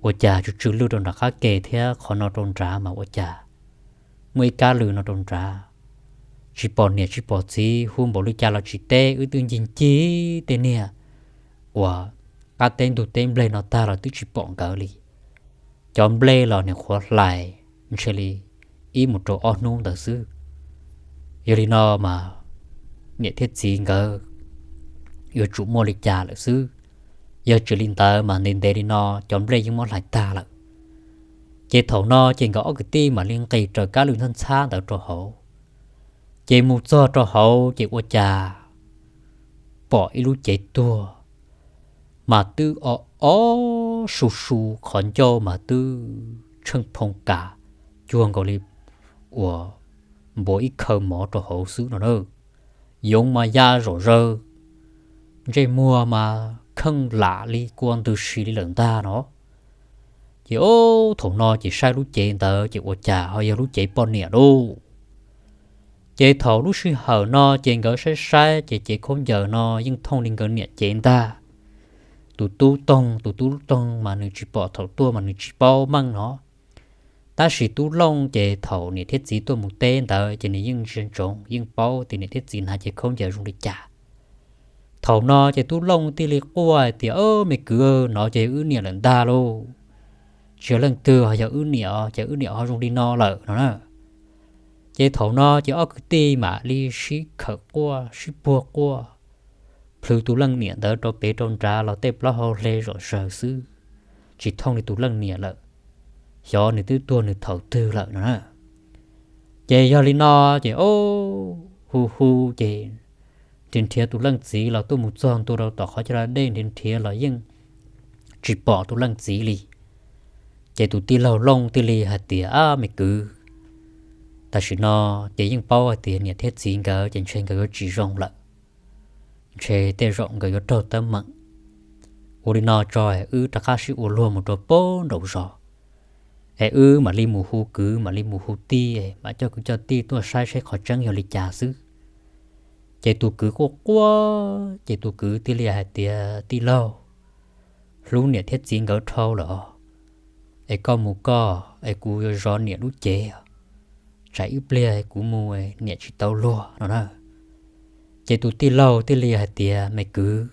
ua cas tsw tsw lwj rau nram qab ke thiab qhov no rau nrad mas ua cas muaj ib kab lw no rau nrad, tsis pom niam tsis pom txiv, hu npaum li cas los tsis teb, wb twb ncig ncig tej niag uas qab teb ntug teb nplej no tag los twb tsis pom nkawd li. Cov nplej los niam qhuav hlais ntshe li ib mus rau ob hnub ntawd xwb. Yog li no mas niam thiab txiv nkawd yuav tsum muaj li cas lawm xwb. Yog tsis li ntawd mas ntev ntev li no cov nplej yeej muab hlais tag lawm. Ces thaum no ces nkawd ob kwv tij mam li nqis raws kab lw ntxhab ntxhab ntawd rau hauv. Ces mus txog rau hauv ces ua cas pom ib lub cev tuag, mas twb o o su su, qhov ncauj mas twb tsheej phoo kas cuag nkaus li uas npuav ib khaw mov rau hauv xwb no na. Yoov mas ya zom zaws, ntsej muag mas kheej lam li kua ntws si li lawm ntag no. Ces o, thaum no ces saib lub cev ntawd ces ua cas ho yog lub cev poj niam lauj. Ces thaum lub sij hawm no ces nkawd saib saib ces cev khaub ncaws no yeej thooj li nkawd niam cev ntag. Tus tub Toog, tus tub Toog mas nws tsis pom thaum tuaj mas nws tsis paub meej no. Tab sis tub Looj ces thaum niam thiab txiv tuaj mus teb ntawd ces nws yeej ntsia ntsoov yeej paub tias niam thiab txiv hnav cev khaub ncaws zoo li cas. Thaum no ces tub Looj thiaj li quaj hais tias, Me kwv, no ces yog wb niam lawm ntag lauj. Tsis yog leej twg, ho yog wb niam, ces wb niam ho zoo li no lawm no na. Ces thaum no ces ob kwv tij mam li sib khawm quaj sib puag quaj, plhws tus leej niam ntawd rau pem rau nrad los tej plaub hau hle zom zaws xwb, tsis thooj li tus leej niam lawm. Xyov nws twb tuag nws thaum twg lawm no na. Ces yog li no ces o, hu hu ces nrhiav nrhiav tus leej txiv los tuaj mus txog ntua rau tom qhov coj dab dej nrhiav nrhiav los yeej tsis pom tus leej txiv li. Ces tus tij laug Looj thiaj li hais tias, Ab me kwv, tam sim no ces yeej paub hais tias niam thiab txiv nkawd ces ntshe nkawd yuav tsis zoo lawm, ntshe tej zaum nkawd yuav raug teeb meem. Ua li no tso, wb rov qab sib ua luag mus rau pem nraum zos, es wb mam li mus hu kwv mam li mus hu tij, mam coj kwv coj tij tuaj saib seb qhov tseeb yog li cas xwb. Ces tus kwv quaj quaj ces tus kwv thiaj li hais tias, Tij laug, hlub niam thiab txiv nkawd dhau lawm os, es koj mus koj es kuv yuav zov niam lub cev, tsam ib pliag kuv mus niam tsis tau luag no na. Ces tus tij laug thiaj li hais tias, Me kwv,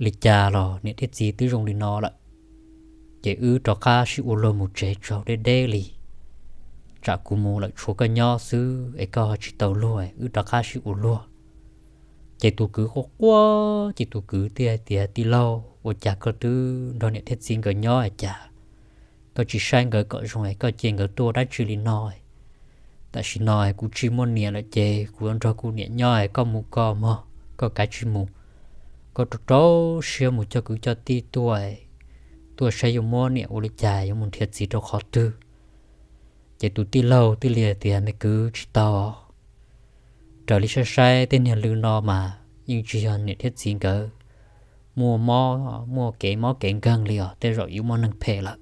li cas los niam thiab txiv twb zoo li no lawm, ces wb rov qab sib ua luag mus tsev tsaug deb deb li, tsam kuv mus lawm tshuav koj nyob xwb es koj ho tsis tau luag, wb rov qab sib ua luag. Ces tus kwv quaj quaj ces tus kwv thiaj hais tias, Tij laug, ua cas koj twb nrog niam thiab txiv nkawd nyob es cas koj tsis saib nkawd kom zoo es koj cia nkawd tuaj dab tsi li no? Tam sim no kuv tsis muaj niam lawm ces kuv yuav nrog kuv niam nyob es koj mus koj mog, koj kav tsij mus. Koj rau rau siab mus coj kwv coj tij tuaj, tuaj saib yuav muab niam ua li cas, yuav mus nrhiav txiv rau qhov twg. Ces tus tij laug thiaj li hais tias, Me kwv, tsis tau. Raws li saib saib tej niag lw no mas yeej tsis yog niam thiab txiv nkawd muaj mob, muaj kev mob kev nkeeg li os, tej zaum yuav muaj neeg phem lawm.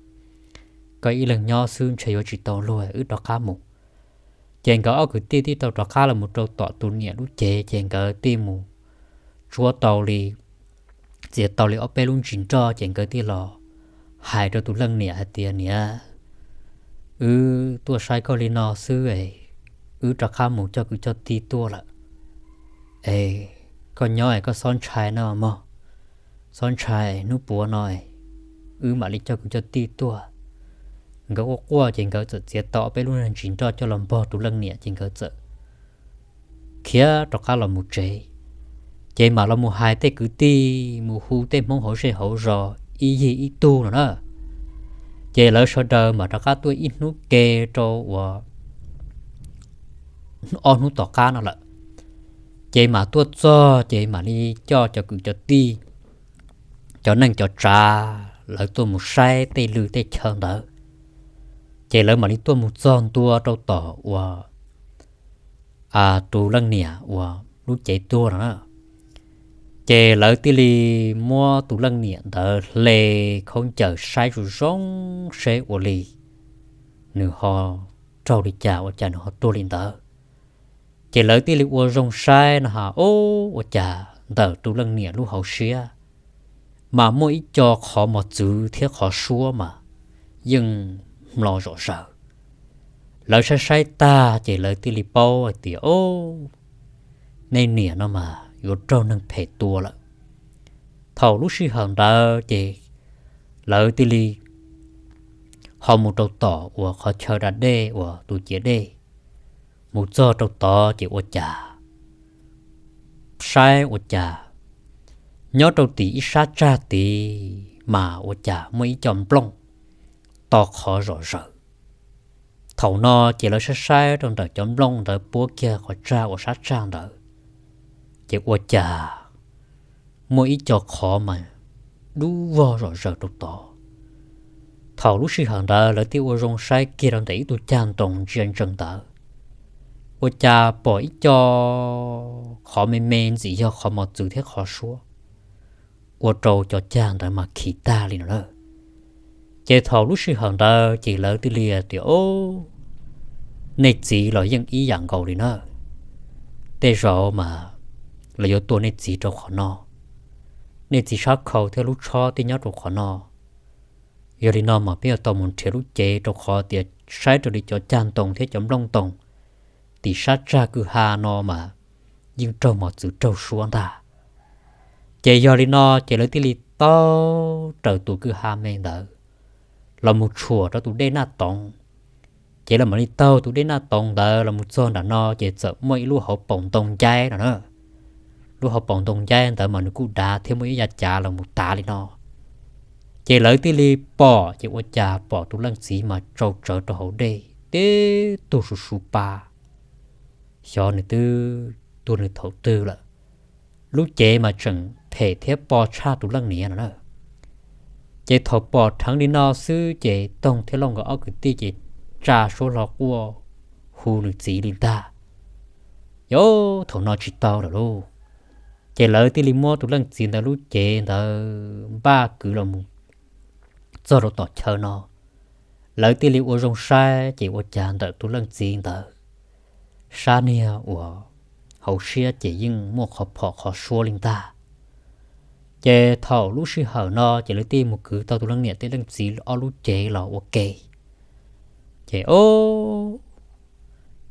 Koj ib leeg nyob xwb ntshe yuav tsis tau luag, wb rov qab mus. Ces nkawd ob kwv tij thiaj tau rov qab los mus rau tom tus niam lub cev, ces nkawd thiaj mus tsuab tau li, txiav tau li ob peb lub ntsis nroj, ces nkawd thiaj los hais rau tus leej niam hais tias, Niam, wb tuaj saib koj li no xwb es wb rov qab mus coj kwv coj tij tuaj lawm es koj nyob es koj txhob ntshai no mog, txhob ntshai, hnub puav no wb mam li coj kwv coj tij tuaj. nkawd quaj quaj ces nkawd txawm txiav tau ob peb lub niag ntsis nroj coj los npog tus leej niam ces nkawd txawm khiav rov qab los mus tsev. Ces mam los mus hais tej kwv tij, mus hu tej Hmoob hauv zej hauv zos ib yig ib tug no na. Ces lawv sawv daws mam rov qab tuaj ib hnub ke rau uas ob hnub tom qab no lawm. Ces mam tuaj txog ces mam li coj cov kwv cov tij, cov neej cov tsav lawv tuaj mus saib tej lw tej chaw ntawd. Ces lawv mam li tuaj mus txog ntua rau tom uas tus leej niam uas lub cev tuag no na. Ces lawv thiaj li muab tus leej niam ntawd hle khaub ncaws saib zoo zoo seb ua li nws ho raug li cas ua cas nws ho tuag li ntawd. Ces lawv thiaj li ua zoo saib no ha, ub, ua cas ntawm tus leej niam lub hauv siab mas muaj ib co qhov mos txwv thiab qhov suab mas yeej hmlo zom zaws. Lawv saib saib tag ces lawv thiaj li paub hais tias, ub, nej niam no mas yuav raug neeg phem tua lawm. Thaum lub sij hawm ntawd ces lawv thiaj li ho mus rau tom uas qhov chaw da dej uas tus ciav dej. Mus txog rau tod ces ua cas saib ua cas nyob rau tim ib sab tsag tid mas ua cas muaj ib co nplooj to qhov zom zaws. Thaum no ces lawv saib saib rau ntawm cov nplooj ntawd puab kiag qhov tsag uas sab tsag ntawd, ces ua cas muaj ib co qhov mas dub vog zom zaws rau tod. Thaum lub sij hawm ntawd lawv thiaj ua zoo saib kiag rau ntawm ib tug cag ntoo ntsia ntsees ntawd, ua cas pom ib co qhov me me ntxim yog qhov mos txwv thiab qhov suab, ua rau cov cag ntawd mas khi tag li no lawm. Ces thaum lub sij hawm ntawd ces lawv thiaj li tias, o, nej txiv los yeej ib yam nkaus li na. Tej zaum mas lawv yuav tua nej txiv rau qhov no, nej txiv sab khau thiab lub tshob thiaj nyob rau qhov no. Yog li no mas peb yuav tau mus nrhiav lub cev rau qhov tias saib raws li cov cag ntoo thiab cov nplooj ntoo tim sab tsag kwj ha no mas yeej raug mos txwv raug suab ntag. Ces yog li no ces lawv thiaj li taug raws tus kwj ha me ntawd los mus tshuam rau tus dej Naj Toov. Ces lawv mam li taug tus dej Naj Toov ntawd los mus txog nram no ces txawm muaj ib lub hauv paus ntoo ncaib no na. Lub hauv paus ntoo ncaib ntawd mas nws kuj dav thiab muaj ib yav cav los mus tav li no. Ces lawv thiaj li pom ces ua cas pom tus leej txiv mas tsau tsawv rau hauv dej tib tug su su pa. Xyov nws twb tuag nws thaum twg lawm. Lub cev mas tseem phem thiab po tshaj tus leej niam no na. Ces thaum pom dheev li no xwb ces Toog thiab Looj nkawd ob kwv tij ces tsa suab hlo quaj hu nws txiv li ntag. Yog thaum no tsis tau lawm lauj, ces lawv thiaj li muab tus leej txiv ntawd lub cev ntawd npaj kwv los mus txog rau tom chaw no. Lawv thiaj li ua zoo saib ces ua cas ntawm tus leej txiv ntawd sab niag uas hauv siab ces yeej muaj qhov phom qhov suab li ntag. Ces thaum lub sij hawm no ces lawv thiaj mus kwv tau tus leej niam thiab leej txiv ob lub cev los ua ke. Ces o,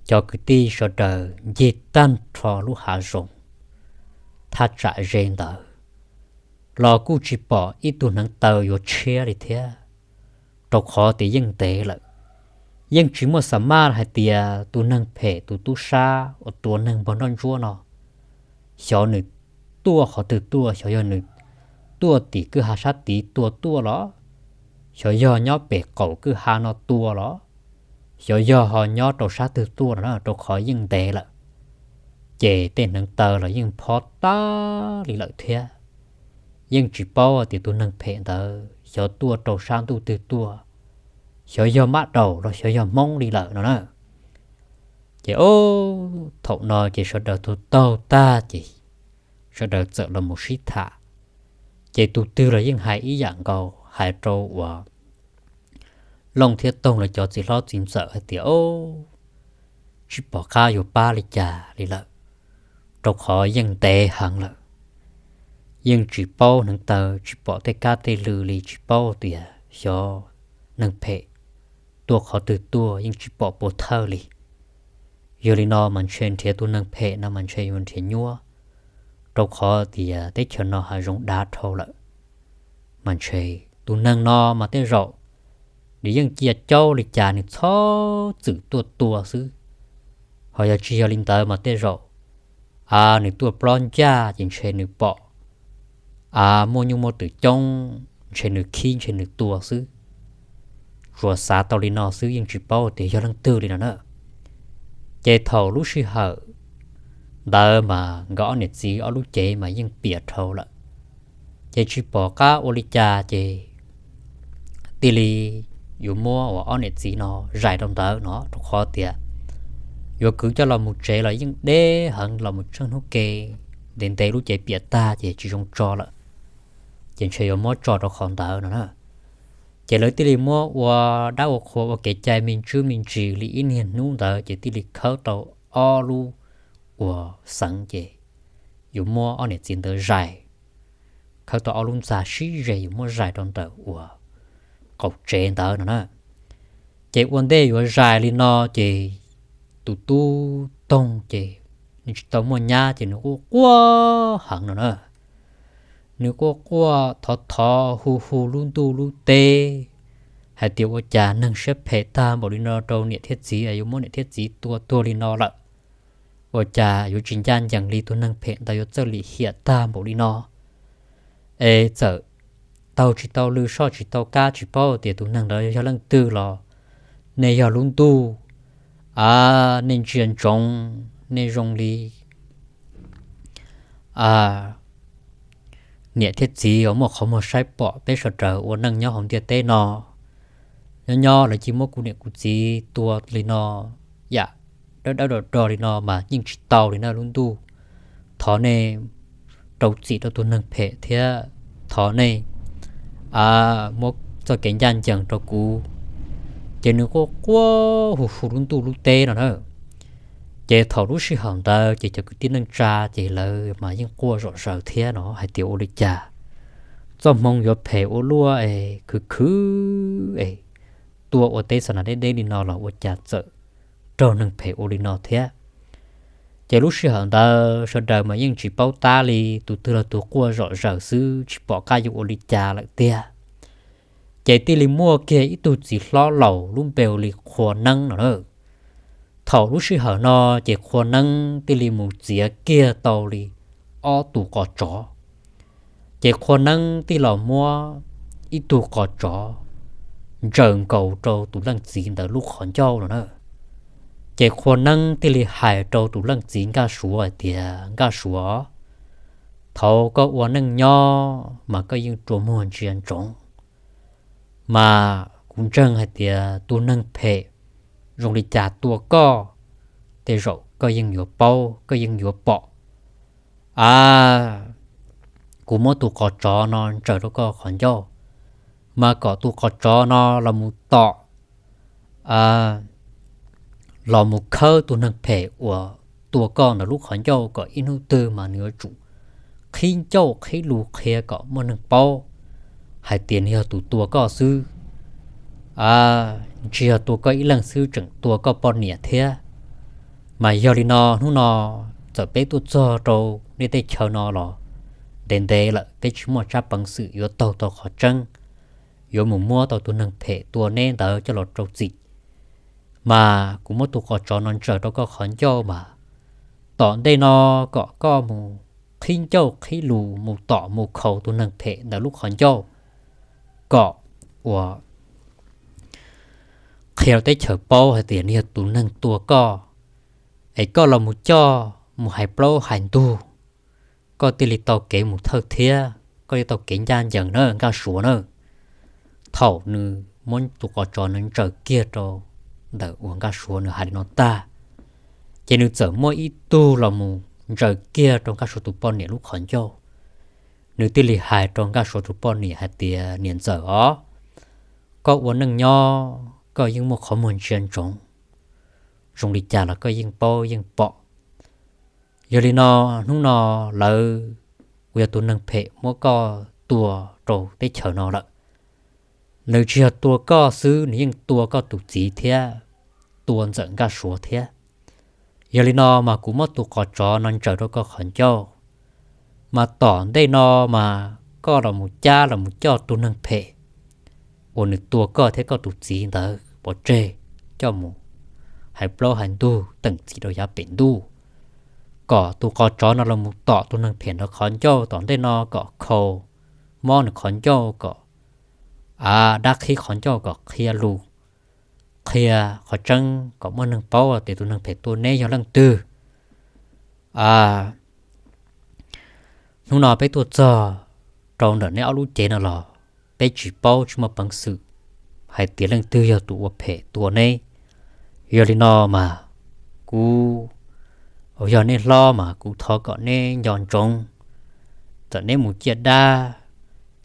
cov kwv tij sawv daws ncig tag nrho lub hav zoov thaj tsam ze ntawd los kuj tsis pom ib tug hneev taw yuav tshiab li thiab, rau qhov tias yeej ntev lawm. Yeej tsis muaj xa maj hais tias tus neeg phem tus tub sab uas tua neeg npog nroj ntsuab no, xyov nws tuaj qhov twg tuaj, xyov yog nws tuaj tim kwj ha sab tid tua tuaj los, xyov yog nyob pem qaum kwj ha no tua los, xyov yog ho nyob rau sab twg tuaj no na, rau qhov yeej ntev lawm. Ces tej hneev taw los yeej phob tag li lawm thiab. Yeej tsis paub tias tus neeg phem ntawd xyov tuaj rau sab ntuj twg tuaj, xyov yog mab daum los xyov yog Hmoob li lawm no na. Ces o, thaum no ces sawv daws taug taug tag ces sawv daws txawm los mus sib tham. Ces tus twg los yeej hais ib yam nkaus, hais rau uas Looj thiab Toog lawv cov txiv hlob txiv ntxawm hais tias, o, tsis pom qab yuav pab li cas li lawm, rau qhov yeej ntev heev lawm. Yeej tsis paub hneev taw, tsis pom tej kab tej lw li, tsis paub tias xyov neeg phem tuaj qhov twg tuaj, yeej tsis pom puas thawj li. Yog li no mas ntshe nrhiav tus neeg phem no mas ntshe yuav nrhiav nyuaj, rau qhov tias teb chaws no hav zoov dav dhau lawm. Mas ntshe tus neeg no mas tej zaum nws yeej cia caub li cas nws txhob txwm tuaj tua xwb. Ho yog tsis yog li ntawd mas tej zaum a nws tuaj plob ncaj ces ntshe nws pom a muaj nyuj muaj twm coob ntshe nws khib ntshe nws tua xwb. Tsuas xav tau li no xwb yeej tsis paub tias yog leej twg li no na. Ces thaum lub sij hawm ntawd mas nkawd ob niam txiv ob lub cev mas yeej piam dhau lawm, ces tsis pom qab ua li cas ces thiaj li yuav muab uas ob niam txiv no zais rau ntawd no rau qhov tias yuav kwv coj los mus tsev los yeej deb heev los mus tsheej hnub ke ntev ntev lub cev piam tag ces tsis zoo tso lawm, ces ntshe yuav muab tso rau qhov ntawd no na. Ces lawv thiaj li muab ua dab ua qhua ua kev cai me ntsis me ntsis li ib niag hnub ntawd ces thiaj li khawb tau ob lub uas xeev ces yuav muab ob niam txiv ntawd zais, khawb tau ob lub ntxa sib ze yuav muab zais rau ntawm uas qaum tsev ntawd no na. Ces ua ntej yuav zais li no ces tus tub toog ces nws tsis tau muaj nyab ces nws quaj quaj heev no na. Nws quaj quaj thov thov hu hu lub ntuj lub teb hais tias ua cas neeg siab phem tag npaum li no rau niam thiab txiv, yuav muab niam thiab txiv tua tuag li no lawm, ua cas yuav tsis ncaj ncees li, tus neeg phem ntawd yuav txawj lim hiam tag npaum li no. Es txawm taug tsis tau lw soj tsis tau kab tsis paub tias tus neeg ntawd yog leej twg los nej yog lub ntuj, a, nej ntsia ntsoov, nej zoo li a, niam thiab txiv uas muaj qhov muag saib pom peb sawv daws ua neej nyob hauv ntiaj teb no. Nyob nyob lawv cia muab kuv niam kuv txiv tua li no, yam dawb dawb do do li no mas yeej tsis tau li na lub ntuj. Thov nej rau txim rau tus neeg phem thiab thov nej muab txoj kev ncaj ncees rau kuv. Ces nws quaj quaj hu hu lub ntuj lub teb no na. Ces thaum lub sij hawm ntawd ces cov kwv tij neej tsa ces lawv mas yeej quaj zom zaws thiab no hais tias ua li cas txoj hmoo yuav phem ua luaj es khwv khwv es tua ua teb xa nas deb deb li no los ua cas txawm raug neeg phem ua li no thiab. Ces lub sij hawm ntawd sawv daws mas yeej tsis paub tab li, tus twg los tus quaj zom zaws xwb tsis pom qab yuav ua li cas lawm tiag. Ces thiaj li muaj kiag ib tug txiv hlob laus lub npe hu li Qhua Neeb no na. Thaum lub sij hawm no ces Qhua Neeb thiaj li mus txiav kiag tau li ob tug qos tsov. Ces Qhua Neeb thiaj los muab ib tug qos tsov ntsaws nkaus rau tus leej txiv ntawd lub qhov ncauj no na. Ces Qhua Neeb thiaj li hais rau tus leej txiv Nkaj Suav hais tias, Nkaj Suav, thaum koj ua neej nyob mas koj yeej rua muag ntsia ntsoov, mas kuv ntseeg hais tias tus neeg phem zoo li cas tua koj, tej zaum koj yeej yuav paub koj yeej yuav pom. A, kuv muab tus qos tsov no ntsaws rau koj qhov ncauj, mas kom tus qos tsov no los mus tom, los mus khawb tus neeg phem uas tua koj ntawm lub qhov ncauj kom ib hnub twg mas nws yuav tsum qhib ncauj qhib lus qhia kom muaj neeg paub hais tias nws yog tus tua koj xwb. Tsis yog tua koj ib leeg xwb, tseem tua koj poj niam thiab. Mas yog li no hnub no txawm peb tuaj txog rau nej teb chaws no los ntev ntev lawm, peb tsis muaj tsab peev xwm yuav taug tau qhov tseeb, yuav mus muab tau tus neeg phem tua neb ntawd coj los rau txim. Mas kuv muab tus qos tsov no ntsaws rau koj qhov ncauj mas tom ntej no kom koj mus qhib ncauj qhib lus mus tom mus khaus tus neeg phem ntawd lub qhov ncauj, kom uas qhia rau teb chaws paub hais tias nws yog tus neeg tua koj, es koj los mus coj mus hais plaub hais ntug, koj thiaj li tau kev mus thawj thiab koj thiaj tau kev ncaj ncees na Nkaj Suav na. Thaum nws muab tus qos tsov no ntsaws kiag rau ntawm uas Nkaj Suav nws hais li no tag, ces nws txawm muaj ib tug los mus ntsaws kiag rau Nkaj Suav tus poj niam lub qhov ncauj. Nws thiaj li hais rau Nkaj Suav tus poj niam hais tias, Niam ntxawm os, koj ua neej nyob koj yeej muaj qhov muag ntsia ntsoov, zoo li cas los koj yeej paub yeej pom. Yog li no hnub no lawv uas yog tus neeg phem muab koj tua rau teb chaws no lawm, nws tsis yog tua koj xwb, nws yeej tua koj tus txiv thiab tua Ntxawm Nkaj Suav thiab. Yog li no mas kuv muab tus qos tsov no ntsaws rau koj qhov ncauj, mas tom ntej no mas koj los mus cab los mus coj tus neeg phem uas nws tua koj thiab koj tus txiv ntawd pov tseg, coj mus hais plaub hais ntug teem txim rau yav pem ntuj, kom tus qos tsov no los mus tom tus neeg phem ntawd qhov ncauj tom ntej no kom khau mob nws qhov ncauj, kom a dab qhib qhov ncauj kom qhia lus, qhia qhov tseeb kom muaj neeg paub tias tus neeg phem tua neb yog leej twg. Hnub no peb tuaj txog rau ntawm neb ob lub cev no los peb tsis paub tsis muaj peev xwm hais tias leej twg yog tus ua phem tua neb. Yog li no mas kuv, yog neb hlob mas kuv thov kom neb nco ntsoov, txawm neb mus ciaj dab,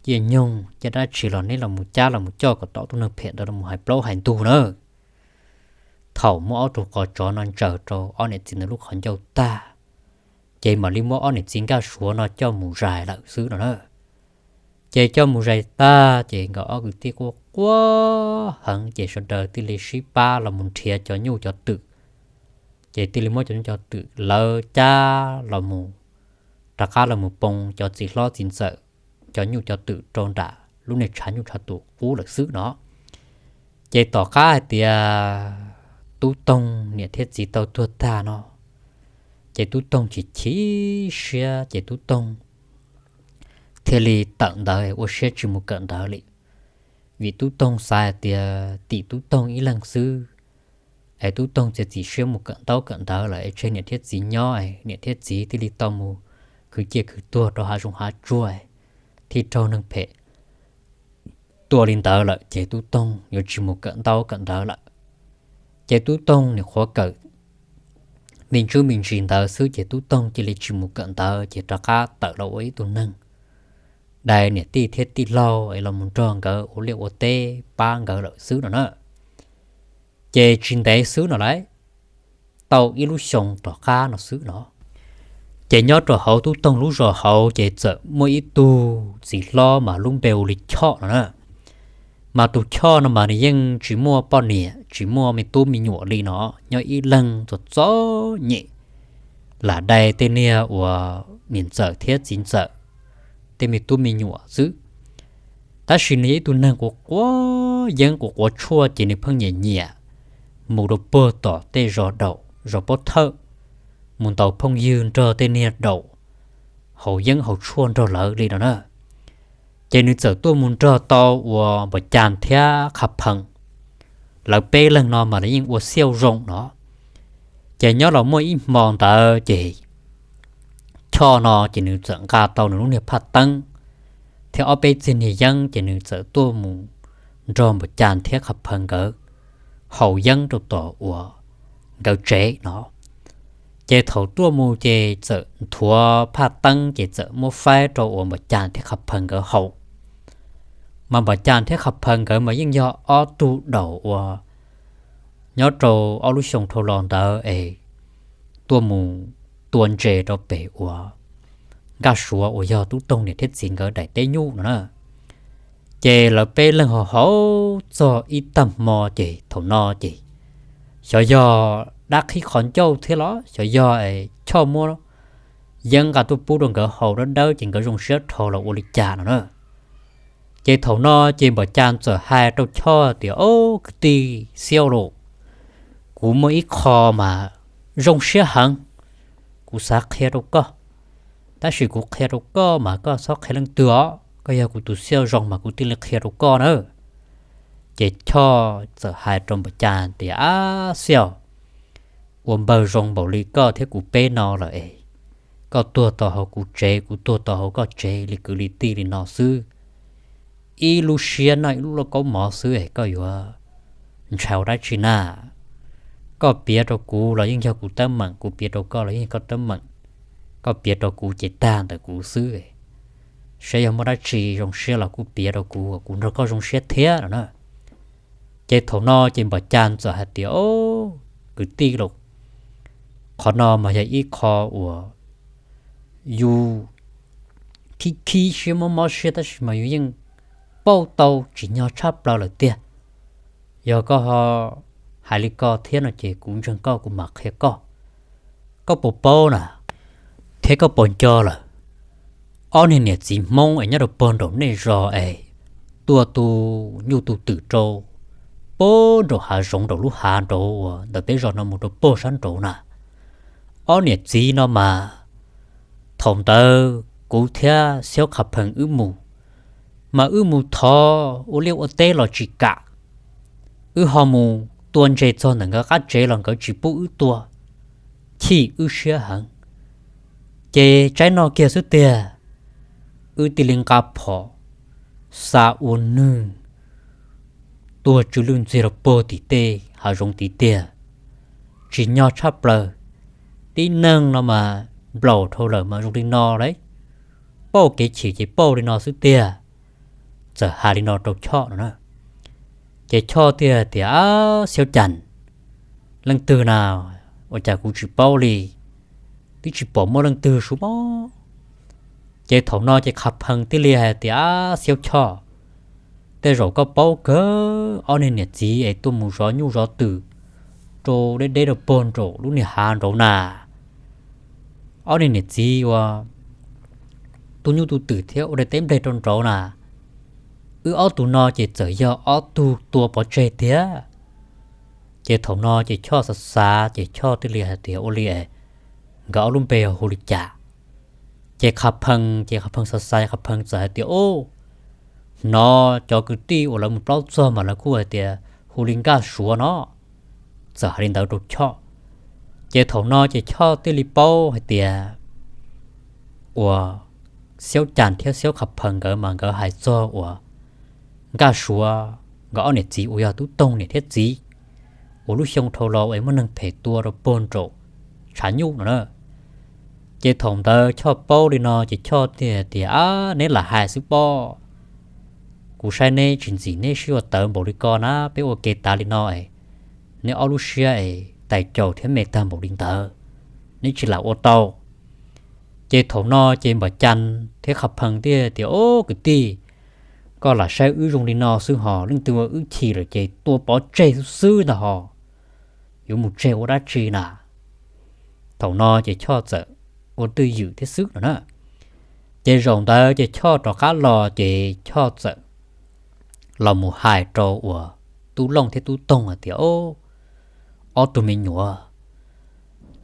ciaj nyoog ciaj dab tsi los neb los mus cab los mus coj kom tom tus neeg phem ntawd los mus hais plaub hais ntug na. Thaum muab ob tug qos tsov no ntsaws rau ob niam txiv ntawd lub qhov ncauj tag, ces mam li muab ob niam txiv Nkaj Suav no coj mus zais lawm xwb no na. Ces coj mus zais tag ces nkawd ob kwv tij quaj quaj heev ces sawv daws thiaj li sib pab los mus nrhiav cov nyuj cov twm. Ces thiaj li muab cov nyuj cov twm lawv cab los mus, rov qab los mus poo cov txiv hlob txiv ntxawm cov nyuj cov twm rau nram lub niag tshav nyuj tshav twm qub lawm xwb no. Ces tom qab hais tias Tub Toog niam thiab txiv tau tuag tag no, ces Tub Toog chim chim siab ces Tub Toog thiaj li tawm ntawv ua siab tsis mus kawm ntawv li. Vim Tub Toog xav hais tias tim Tub Toog ib leeg xwb, es Tub Toog txiav txim siab mus kawm ntaub kawm ntawv lawm es tseg niam thiab txiv nyob, niam thiab txiv thiaj li tau mus khwv ciaj khwv tuag rau hav zoov hav tsuag, thiaj raug neeg phem tua li ntawd lawm ces Tub Toog yuav tsis mus kawm ntaub kawm ntawv lawm. Ces Tub Toog nim qhuav kawm me ntsis me ntsis ntawd xwb ces Tub Toog cia li tsis mus kawm ntawv ces rov qab tawm los ua ib tug neeg dai niam tij thiab tij laug es los mus nrog nkawd ua liaj ua teb pab nkawd lawm xwb no na. Ces tsis ntev xwb no lawm, tau ib lub xyoo tom qab no xwb no, ces nyob rau hauv Tub Toog lub zos hauv ces txawm muaj ib tug txiv hlob mas lub npe hu li Choj no na. Mas tus Choj no mas nws yeej tsis muaj poj niam tsis muaj me tub me nyuam li no, nyob ib leeg txom txom nyem, lam dai tej niag uas niam ntxawm thiab txiv ntxawm tej me tub me nyuam xwb. Tab sis nws yog ib tug neeg quav quav yeeb quav quav tshuaj ces nws pheej nyiam nyiam mus rau puag tom tej zos daum zos pob thawj, mus ntaus phooj ywg nrog tej niag daum haus yeeb haus tshuaj nrog lawv li no na. Ces nws txawm tuaj mus nrog tau uas Npam Cas thiab Qha Phees, lawv peb leeg no mas lawv yeej ua xiauj zoo no. Ces nyob los muaj ib hmo ntawd ces Choj no ces nws txawm nqa tau nws lub niag phaj teeb thiab ob peb txig niag yeeb ces nws txawm tuaj mus nrog Npam Cas thiab Qha Phees nkawd haus yeeb rau tom uas nkawd tsev no. Ces thaum tuaj mus ces txawm nthuav phaj teeb ces txawm muab faib rau uas Npam Cas thiab Qha Phees nkawd haus. Mas Npam Cas thiab Qha Phees nkawd mas yeej yog ob tug daum uas nyob rau ob lub xyoo dhau los ntawd es tuaj mus tua ntses rau pem uas Nkaj Suav uas yog Tub Toog niam thiab txiv nkawd daim teb nyuj no na. Ces lawv peb leeg haus haus txog ib tag hmo ces thaum no ces xyov yog dab qhib qhov ncauj thiab los xyov yog Choj muab yeeb nqa tuaj pub rau nkawd haus dawb dawb ces nkawd zoo siab dhau los ua li cas no na. Ces thaum no ces Npam Cas txawm hais rau Choj tias, Au, kwv tij Xiauj lauj, kuv muaj ib qho mas zoo siab heev, kuv xav qhia rau koj. Tab sis kuv qhia rau koj mas koj txhob qhia leej twg os, koj yog kuv tus Xiauj zoo mas kuv thiaj li qhia rau koj na. Ces Choj txawm hais rau Npam Cas tias, Ab Xiauj, ua npawg zoo npaum li koj thiab kuv peb no lawm es koj tuag tau hauv kuv tsev, kuv tuag tau hauv koj tsev li kwv li tij li no xwb, ib lub siab noj ib lub lauj kaub mov xwb es koj yuav ntshai ua dab tsi na? Koj piav rau kuv los yeej yog kuv teeb meem, kuv piav rau koj los yeej yog koj teeb meem. Koj piav rau kuv ces tag ntawm kuv xwb, saib yog muaj dab tsi zoo siab los kuj piav rau kuv, kuv nrog koj zoo siab thiab no na. Ces thaum no ces Npam Cas txawm hais tias, Au, kwv tij lauj, qhov no mas yog ib qho uas yus khib khib siab mob mob siab tab sis mas yus yeej pauj tau tsim nyog tshaj plaws lawm tiag. Yog koj ho hais li ko thiab no ces kuv ntseeg koj kuv mam qhia koj. Koj puas paub na, thiab koj puas nco lawm, ob niag niam txiv Hmoob es nyob rau puag nraum nej zos es tuaj tu nyuj tu twm rau puag nraum hav zoov nraum lub hav nraud uas ntawm peb zos no mus rau puag sab nraud na. Ob niam txiv no mas thaum ntawd kuv thiab Xyob Qha Phees wb mus, mas wb mus thov ua liaj ua teb los tsis kam, wb ho mus tua ntses txog ntawm nkawd qab tsev los nkawd tsis pub wb tua, chim wb siab heev. Ces tsaib no kiag xwb tiag, wb thiaj li nqa phom xa ua nwg tuag tsw lwj ntxiag rau puag tim tej hav zoov tid tiag. Tsim nyog tshaj plaws, tib neeg no mas nplaum dhau lawm mas zoo li no lawm, pauj kev chim ces pauj li no xwb tiag. Txawm hais li no rau Choj no na, ces Choj thiaj tias, Ab, Xyob Cas, leej twg na? Ua cas kuv tsis paub li, twb tsis pom muaj leej twg sub mob. Ces thaum no ces Qha Phees thiaj li hais tias, Ab, Xyob Choj, tej zaum koj paub kawg, ob niag niam txiv es tuaj mus zov nyuj zov twm rau deb deb rau puag nraum lub niag hav nraud na. Ob niag niam txiv uas tu nyuj tu twm thiab ua dej teb nplej rau nraud na, wb ob tug no ces txawm yog ob tug tua pov tseg tiag. Ces thaum no ces Choj xav xav ces Choj thiaj li hais tias, Ua li es nkawd ob lub npe hu li cas? Ces Qha Phees, ces Qha Phees xav xav, Qha Phees txawm hais tias, Ub, hnov cov kwv tij uas lawv mus plaub txog mas lawv kuj hais tias hu li Nkaj Suav no. Txawm hais li ntawd rau Choj. Ces thaum no ces Choj thiaj li paub hais tias uas Xyob Cas thiab Xyob Qha Phees nkawd mas nkawd hais txog uas Nkaj Suav nkawd ob niam txiv uas yog Tub Toog niam thiab txiv, uas lub xyoo dhau los es muaj neeg phem tua rau puag nraum tshav nyuj no na. Ces thaum ntawd Choj paub li no ces Choj thiaj tias, Ab, neb lam hais xwb pob, kuv saib neb tsis ntxim neb sib ua tawv npaum li ko na, peb ua ke tas li no es neb ob lub siab es tais caus thiab me tag npaum li ntawd, neb tsis lam ua tau. Ces thaum no ces Npam Cas thiab Qha Phees thiaj tias, Ob kwv tij, koj lam saib wb zoo li no xwb hos, leej twg ua wb chim lawm ces tua pov tseg xwb xwb ntag hos, yuav mus tseg ua dab tsi na? Thaum no ces Choj txawm ua twj ywm thiab xwb no na. Ces zaum ntawd ces Choj rov qab los ces Choj txawm los mus hais rau uas Tub Looj thiab Tub Toog hais tias, Ob tug me nyuam,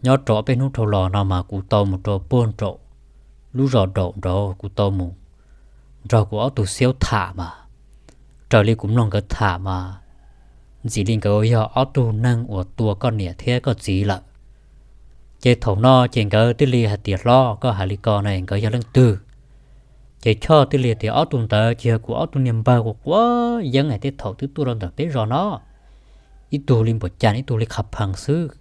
nyob rau ob peb hnub dhau los no mas kuv tau mus rau puag nraum lub zos Daum nraud, kuv tau mus nrog kuv ob tug xiaub tham mas, raws li kuv mloog nkawd tham mas ntxim li nkawd yog ob tug neeg uas tua koj niam thiab koj txiv lawm. Ces thaum no ces nkawd thiaj li hais tias, Hlob, koj hais li ko na, nkawd yog leej twg? Ces Choj thiaj li tias, Ob tug ntawd ces yog kuv ob tug niag npawg quav quav yeeb es tej thaum twb tuaj rau ntawm peb zos no, ib tug li Npam Cas ib tug li Qha Phees xwb.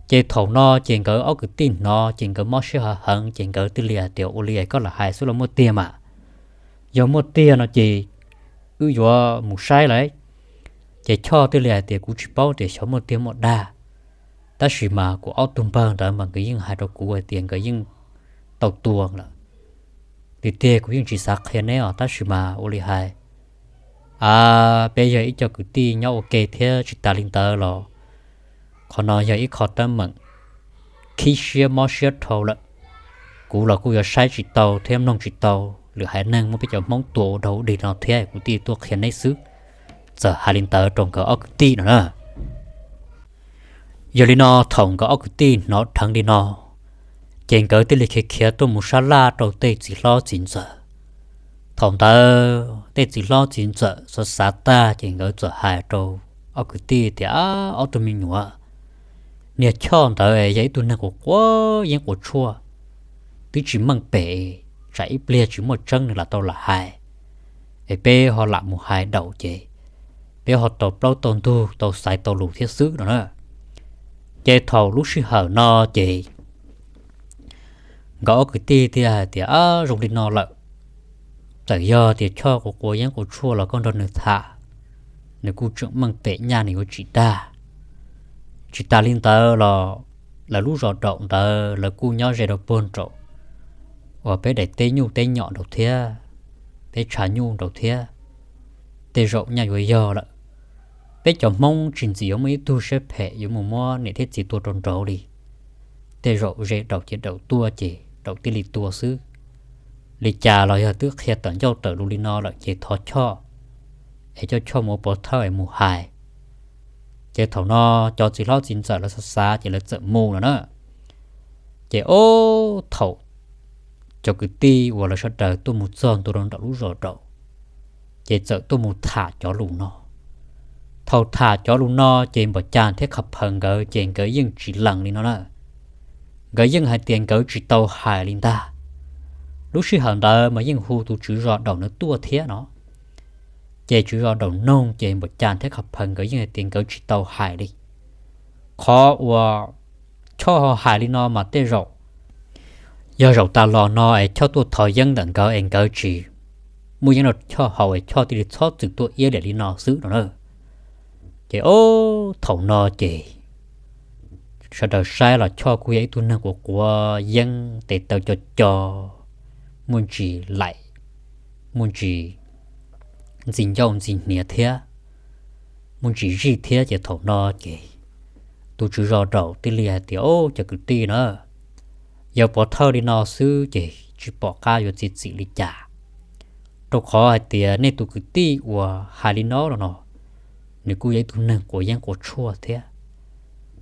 Ces thaum no ces nkawd ob kwv tij hnov ces nkawd mob siab heev heev ces nkawd thiaj li hais tias, Ua li es koj lam hais xwb los muaj tiag mas, yog muaj tiag no ces wb yuav mus saib lawm. Ces Choj thiaj li hais tias, Kuv tsis paub tias xyov muaj tiag muaj dag, tab sis mas kuv ob tug npawg ntawd mas nkawd yeej hais rau kuv hais tias nkawd yeej tau tua lawm. Tiag tiag kuv yeej tsis xav qhia neb os, tab sis mas ua li hais, a, peb yog ib co kwv tij nyob ua ke thiab tsis tas li ntawd los qhov no yog ib qho teeb meem khib siab mob siab dhau lawm. Kuv los kuj yuav saib tsis tau thiab mloog tsis tau lwm haiv neeg muab peb cov Hmoob tua ua dog ua dig no thiab, kuv thiaj tuaj qhia neb xwb. Txawm hais li ntawd rau nkawd ob kwv tij no na. Yog li no thaum nkawd ob kwv tij hnov dheev li no, ces nkawd thiaj li khiav khiav tuaj mus sab laj rau tej txiv hlob txiv ntxawm. Thaum ntawd tej txiv hlob txiv ntxawm xav xav tag ces nkawd txawm hais rau ob kwv tij tias, Ob tug me nyuam, niag Choj ntawd yog ib tug neeg quav quav yeeb quav tshuaj, twb tsis meej pem, tsam ib pliag tsis muaj tseeb nws lam tau lam hais, es peb ho lam mus hais Daum ces peb ho tau plaub tau ntug tau xaiv tau lus thiab xwb no na. Ces thaum lub sij hawm no ces nkawd ob kwv tij thiaj hais tias, Ab, zoo li no lawm, txawm yog tias Choj quav quav yeeb quav tshuaj los koj nrog nws tham, nws kuj tseem meej pem nyaj nws yuav tsis dag. Tsis tas li ntawd los lawv lub zos Daum ntawd lawv kuj nyob ze rau puag nraum uas peb daim teb nyuj teb nyom nraud thiab, peb tshav nyuj nraud thiab. Tej zaum nyaj yuav yog lawm. Peb cov Hmoob tsis ntxim yuav muaj ib tug siab phem yuav mus muab niam thiab txiv tua rau nraud li. Tej zaum ze Daum ces Daum tuaj ces Daum thiaj li tua xwb. li cas los yog twb qhia tawm ncauj tawm lus li no lawm ces thov Choj es coj Choj mus ua pov thawj es mus hais. Ces thaum no cov txiv hlob txiv ntxawm lawv xav xav ces lawv txawm mus lawm na. Ces ob thaum cov kwv tij uas lawv sawv daws tuaj mus txog ntua rau nram lub zos Daus, ces txawm tuaj mus tham cov lus no. Thaum tham cov lus no ces Npam Cas thiab Qhov Phaws nkawd ces nkawd yeej tsis lees li no na. Nkawd yeej hais tias nkawd tsis tau hais li ntag. Lub sij hawm ntawd mas yeej hu tus tswv zos Daus nws tuaj thiab no. Ces tswv zos Daus noog ces Npam Cas thiab Qhov Phaws nkawd yeej hais tias nkawd tsis tau hais li. Qhov uas Choj ho hais li no mas tej zaum yog zaum tas los no es Choj tuaj thov yeeb ntawm nkawd es nkawd tsis muaj yeeb rau Choj haus es Choj thiaj li txhob txwm tuaj iab liam li no xwb no na. Ces ob thaum no ces sawv daws saib los Choj kuj yog ib tug neeg quav quav yeeb tes taw co co, muaj ntsis laim, muaj ntsis ntxi ncauj ntxi hniav thiab, muaj ntsis zij thiab ces thaum no ces tus tswv zos Daus thiaj li hais tias, Au, cov kwv tij na, yog pov thawj li no xwb ces tsis pom qab yuav txiav txim li cas, rau qhov hais tias nej tus kwv tij uas hais li no los no, nws kuj yog ib tug neeg quav yeeb quav tshuaj thiab.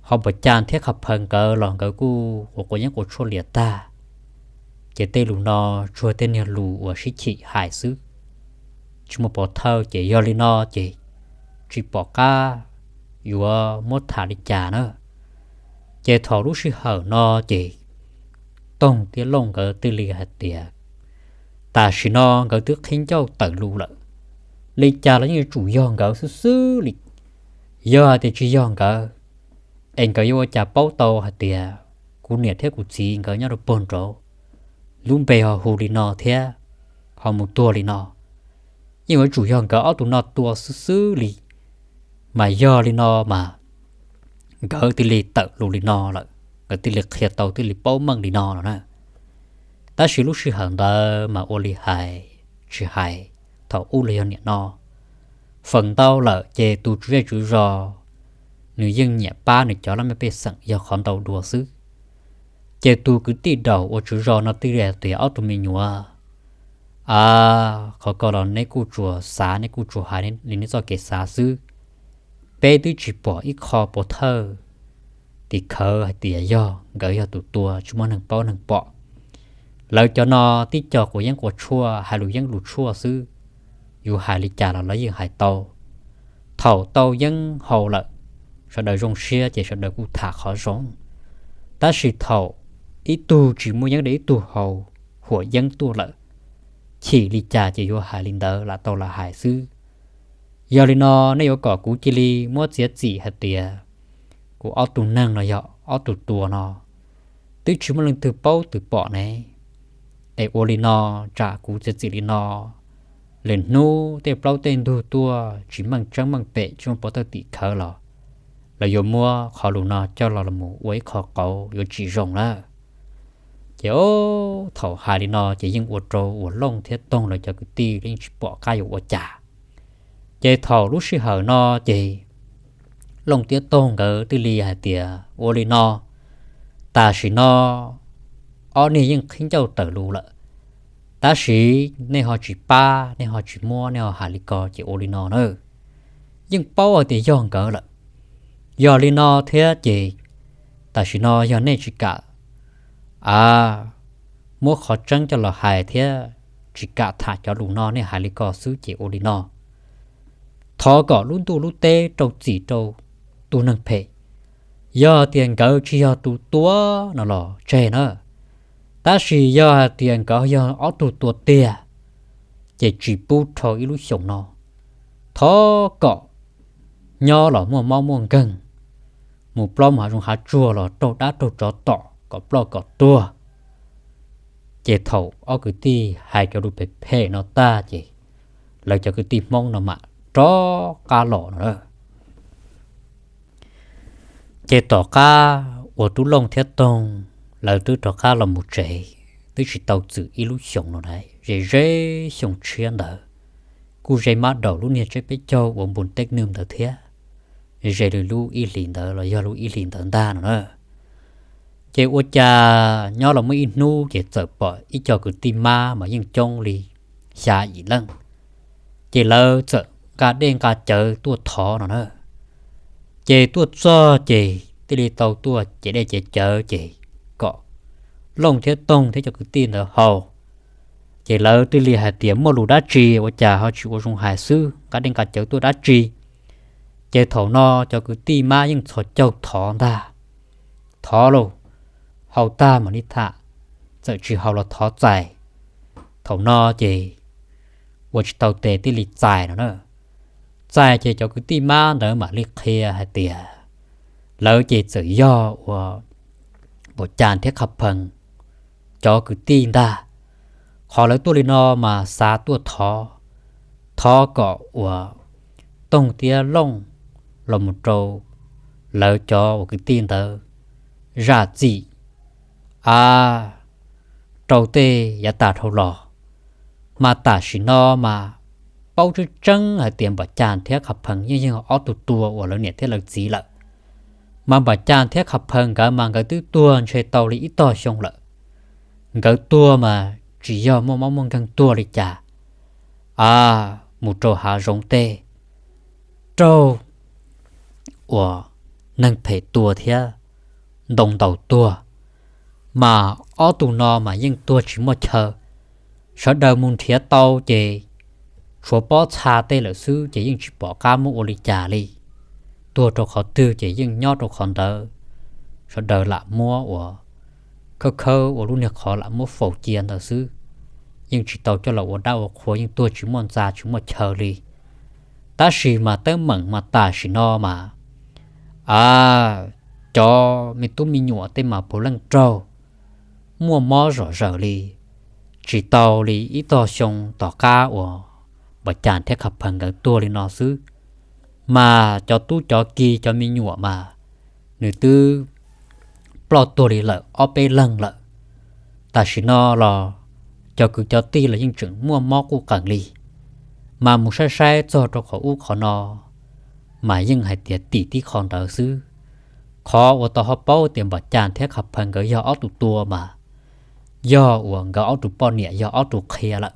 Ho Npam Cas thiab Qhov Phaws nkawd los nkawd kuj quav quav yeeb quav tshuaj liam tag. Ces tej lus no tsuas tej niag lus uas sib chim hais xwb, tsis muaj pov thawj ces yog li no ces tsis pom qab yuav muab tham li cas na. Ces thaum lub sij hawm no ces Toog thiab Looj nkawd thiaj li hais tias tam sim no nkawd twb qhib ncauj tawm lus lawm, li cas los yeej yuav tsum yog nkawd xwb xwb li. Yog hais tias tsis yog nkawd es nkawd yuav ua cas paub tau hais tias kuv niam thiab kuv txiv nkawd nyob rau puag nraud, lub npe ho hu li no thiab ho mus tuag li no. Yeej yuav tsum yog nkawd ob tug no tua xwb xwb li. Mas yog li no mas nkawd thiaj li tawm lus li no lawm, nkawd thiaj li qhia tau thiaj li paub meej li no no na. Tab sis lub sij hawm ntawd mas ua li hais tsis hais, thaum ub los yog niam no, feem ntau lawm ces tus tswv zej tswv zos nws yeej nyiam pab nws cov laj mej pej xeem yog qhov ntau dua xwb. Ces tus kwv tij Daus ua tswv zos no thiaj li hais tias ob tug me nyuam, a, qhov ko los neb kuj tsuas xav, neb kuj tsuas hais li neb txoj kev xav xwb. Peb twb tsis pom ib qho pov thawj tim khawv hais tias yog nkawd yog tus tua, tsis muaj neeg paub neeg pom. Lawv cov no tib co quav yeeb quav tshuaj, hais lus yeeb lus tshuaj xwb, yus hais li cas los lawv yeej hais tau. Thaum tau yeeb haus lawm, sawv daws zoo siab ces sawv daws kuj tham qhov zoo. Tab sis thaum ib tug tsis muaj yeeb rau ib tug haus, huam yeeb tuaj lawm, chim li cas ces yuav hais li ntawd, lam tau lam hais xwb. Yog li no nej yuav kom kuv cia li muab txiav txim hais tias kuv ob tug neeg no yog ob tug tua no, twb tsis muaj leej twg paub twg pom ne. Es ua li no, tsam kuv txiav txim li no, lwm hnub tej plaub tej ntug tuaj tsis meej tseeb meej pem, tsis muaj pov thawj tim khawv los lawv yuav muab qhov lus no coj los los mus ua ib qho qauv yuav tsis zoo lawm. Ces thaum hais li no ces yeej ua rau uas Looj thiab Toog lawv cov kwv tij yeej tsis pom qab yuav ua cas. Ces thaum lub sij hawm no ces Looj thiab Toog nkawd thiaj li hais tias ua li no, tam sim no ob niag yeej qhib ncauj tawm lus lawm, tab sis nej ho tsis pab, nej ho tsis muab, nej ho hais li ko ces ua li no na, yeej paub hais tias yog nkawd lawm. Yog li no thiab ces tam sim no yog nej tsis kam a, muab qhov tseeb coj los hais thiab tsis kam tham cov lus no, nej hais li ko xwb ces ua li no. Thov kom lub ntuj lub teb rau txim rau tus neeg phem. Yog tias nkawd tsis yog tus tua no los tseg na, tab sis yog hais tias nkawd yog ob tug tua tiag, ces tsis pub rho ib lub xyoos no. Thov kom nyob los muaj mob muaj nkeeg, mus plaub mus hav zoov hav tsuag los raug dab raug tsov tom kom ploj kom tuag. Ces thaum ob kwv tij hais cov lus phem phem no tag ces lawv cov kwv tij Hmoob no mam rov qab los no na. Ces tom qab uas Tub Looj thiab Toog lawv twb rov qab los mus tsev, twb tsis tau txwm ib lub xyoos no na, ze ze xyoo tshiab ntawd, kuj ze mab daum lub niag tseb peb caug uas npus teb nws ntawd thiab, ze li lub ib hlis ntawd los yog lub ib hlis ntawd ntag no na. Ces ua cas nyob los muaj ib hnub ces txawm pom ib co kwv tij mab mas yeej coob li xya yim leej, ces lawv txawm nqa dej nqa cawv tuaj thov no na. Ces tuaj txog ces thiaj li tau tuaj cev dej cev cawv ces kom Looj thiab Toog thiab cov kwv tij ntawd haus. Ces lawv thiaj li hais tias, muaj lus dab tsi ua cas ho tsis ua zoo hais xwb, nqa dej nqa cawv tuaj dab tsi? Ces thaum no cov kwv tij mab yeej txhos caug thov ntag, thov lauj, haus tag mam li tham, txawm tsis haus los thov txais. Thaum no ces ua tsis tau tes thiaj li txais no na. Txais ces cov kwv tij mab ntawd mam li qhia hais tias lawv ces txawm yog uas Npam Cas thiab Qha Phees cov kwv tij ntag. Qhov lawv tuaj li no mas xav tuaj thov, thov kom uas Toog thiab Looj los mus rau lawv cov uas kwv tij ntawd zam txim a rau tej yav tas dhau los. Mas tam sim no mas paub tseeb tseeb hais tias Npam Cas thiab Qha Phees yeej yog ob tug tua uas lawv niam thiab lawv txiv lawm. Mas Npam Cas thiab Qha Phees nkawd mas nkawd twb tuag ntshe tau li ib tog xyoo lawm. Nkawd tuag mas tsis yog muaj mob muaj nkeeg tuag li cas a, mus rau hav zoov tej raug uas neeg phem tua thiab ntoo ntaus tuag. Mas ob tug no mas yeej tuag tsis muaj chaw, sawv daws mus nrhiav tau ces tshuav pob txha tej lawm xwb ces yeej tsis pom qab muab ua li cas li. Tuag rau qhov twg ces yeej nyob rau qhov ntawd, sawv daws lam muab uas khawb khawb ua lub niag qhov lam muab faus cia ntawd xwb, yeej tsis tau coj los ua dab ua qhua, yeej tuag tsis muaj ntxa tsis muaj chaw li. Tab sis mas teeb meem mas tam sim no mas a, cov me tub me nyuam tej mas puav leej raug muaj mob zom zaws li. Tsis tau li ib tog xyoo tom qab uas Npam Cas thiab Qha Phees nkawd tuag li no xwb, mas cov tub cov ki cov me nyuam mas nws twb ploj tuag li lawm ob peb leeg lawm. Tam sim no los cov kwv cov tij los yeej tseem muaj mob quj qees li. Mas mus saib saib txog rau qhov ub qhov no mas yeej hais tias tim tib qho ntawd xwb. Qhov uas tau ho paub tias Npam Cas thiab Qha Phees nkawd yog ob tug tua mas yog uas nkawd ob tug poj niam yog ob tug qhia lawm,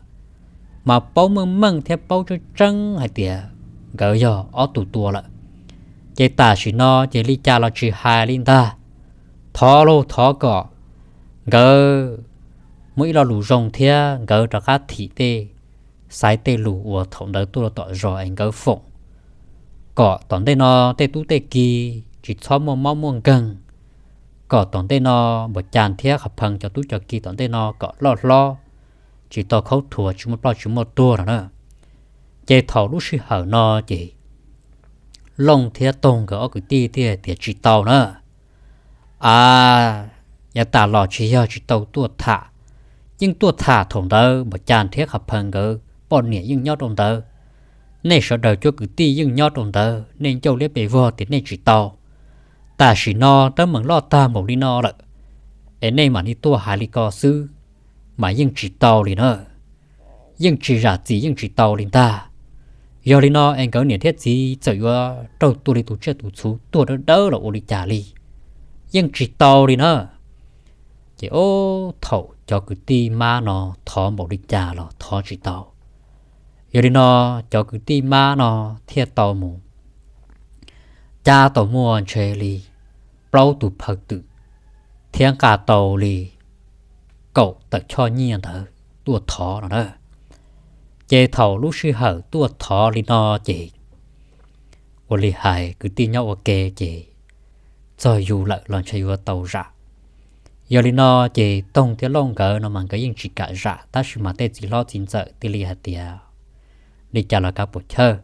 mas paub meej meej thiab paub tseeb tseeb hais tias nkawd yog ob tug tua lawm. Ces tam sim no ces li cas los tsis hais li ntag, thov lauj thov kom nkawd muaj ib lo lus zoo thiab nkawd rov qab thim tej, xaiv tej lus uas thaum ntawd tuaj rau tom zos es nkawd foom, kom tom ntej no tej tub tej ki tsis txhob muaj mob muaj nkeeg, kom tom ntej no Npam Cas thiab Qha Phees cov tub cov ki tom ntej no kom loj hlob, tsis tau khaub thuas tsis muaj ploj tsis muaj tuag no na. Ces thaum lub sij hawm no ces Looj thiab Toog nkawd ob kwv tij thiaj tias tsis tau na. A, yav tas los tsis yog tsis tau tuaj tham, yeej tuaj tham thaum ntawd Npam Cas thiab Qha Phees nkawd poj niam yeej nyob rau ntawd, nej sawv daws cuab kwv tij yeej nyob rau ntawd, nej ncauj liab pes vog tias nej tsis tau. Tam sim no teeb meem loj tag npaum li no lawm, es nej mam li tuaj hais li ko xwb, mas yeej tsis tau li na. Yeej tsis zam txim yeej tsis tau li ntag. Yog li no es nkawd niam thiab txiv txawm yuav raug tua li tus tsiaj tus txhu tuag dawb dawb los ua li cas li, yeej tsis tau li na. Ces ob thaum cov kwv tij mab no thov npaum li cas los thov tsis tau. Yog li no cov kwv tij mab no thiaj tau mus cab tau muaj ntshe li plaub tus phaw twm thiab nqa tau li kaum tawm choj nyiaj ntawd tuaj thov no na. Ces thaum lub sij hawm tuaj thov li no ces ua li hais kwv tij nyob ua ke ces txog yus lawm los ntshe yuav tau zam. Yog li no ces Toog thiab Looj nkawd no mas nkawd yeej tsis kam zam, tab sis mas tej txiv hlob txiv ntxawm thiaj li hais tias li cas los kav puas chawj,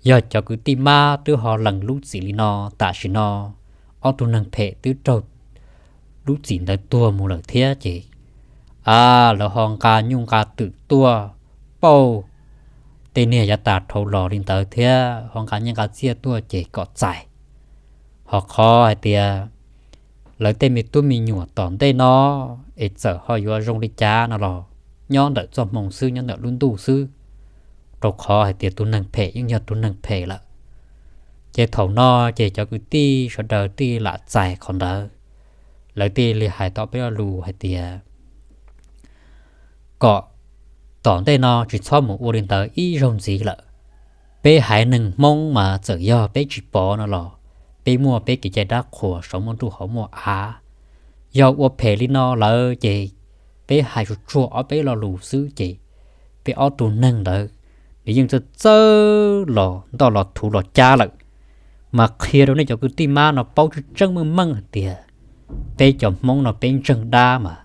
yog cov kwv tij mab twb ho lees lub txim li no, tam sim no ob tug neeg phem twb raug lub txim ntawd tuag mus lawm thiab ces a, lawv ho nqa nyuj nqa twm tuaj pauj tej niag yav tas dhau los li ntawd thiab ho nqa nyiaj nqa txiaj tuaj ces kom txais. Ho qhov hais tias lawv tej me tub me nyuam tom ntej no es txawm ho yuav zoo li cas no los nyob ntawm txoj hmoo xwb, nyob ntawm lub ntuj xwb, rau qhov hais tias tus neeg phem yeej yog tus neeg phem lawm. Ces thaum no ces cov kwv tij sawv daws thiaj lam txais qhov ntawd, lawv thiaj li hais tau peb lo lus hais tias kom tom ntej no tsis txhob mus ua li ntawd ib zaug ntxiv lawm. Peb haiv neeg Hmoob mas txawm yog peb tsis pom no los peb muaj peb kev cai dab qhuas, saum muaj ntuj hauv muaj av. Yog ua phem li no lawm ces peb hais tsuag tsuag ob peb lo lus xwb ces peb ob tug neeg ntawd nws yeej txawj txawj los ntoj los thuv los cab lawm. Mas qhia rau nej cov kwv tij mab no paub tseeb tseeb meej meej hais tias peb cov Hmoob no peb ntseeg dab mas,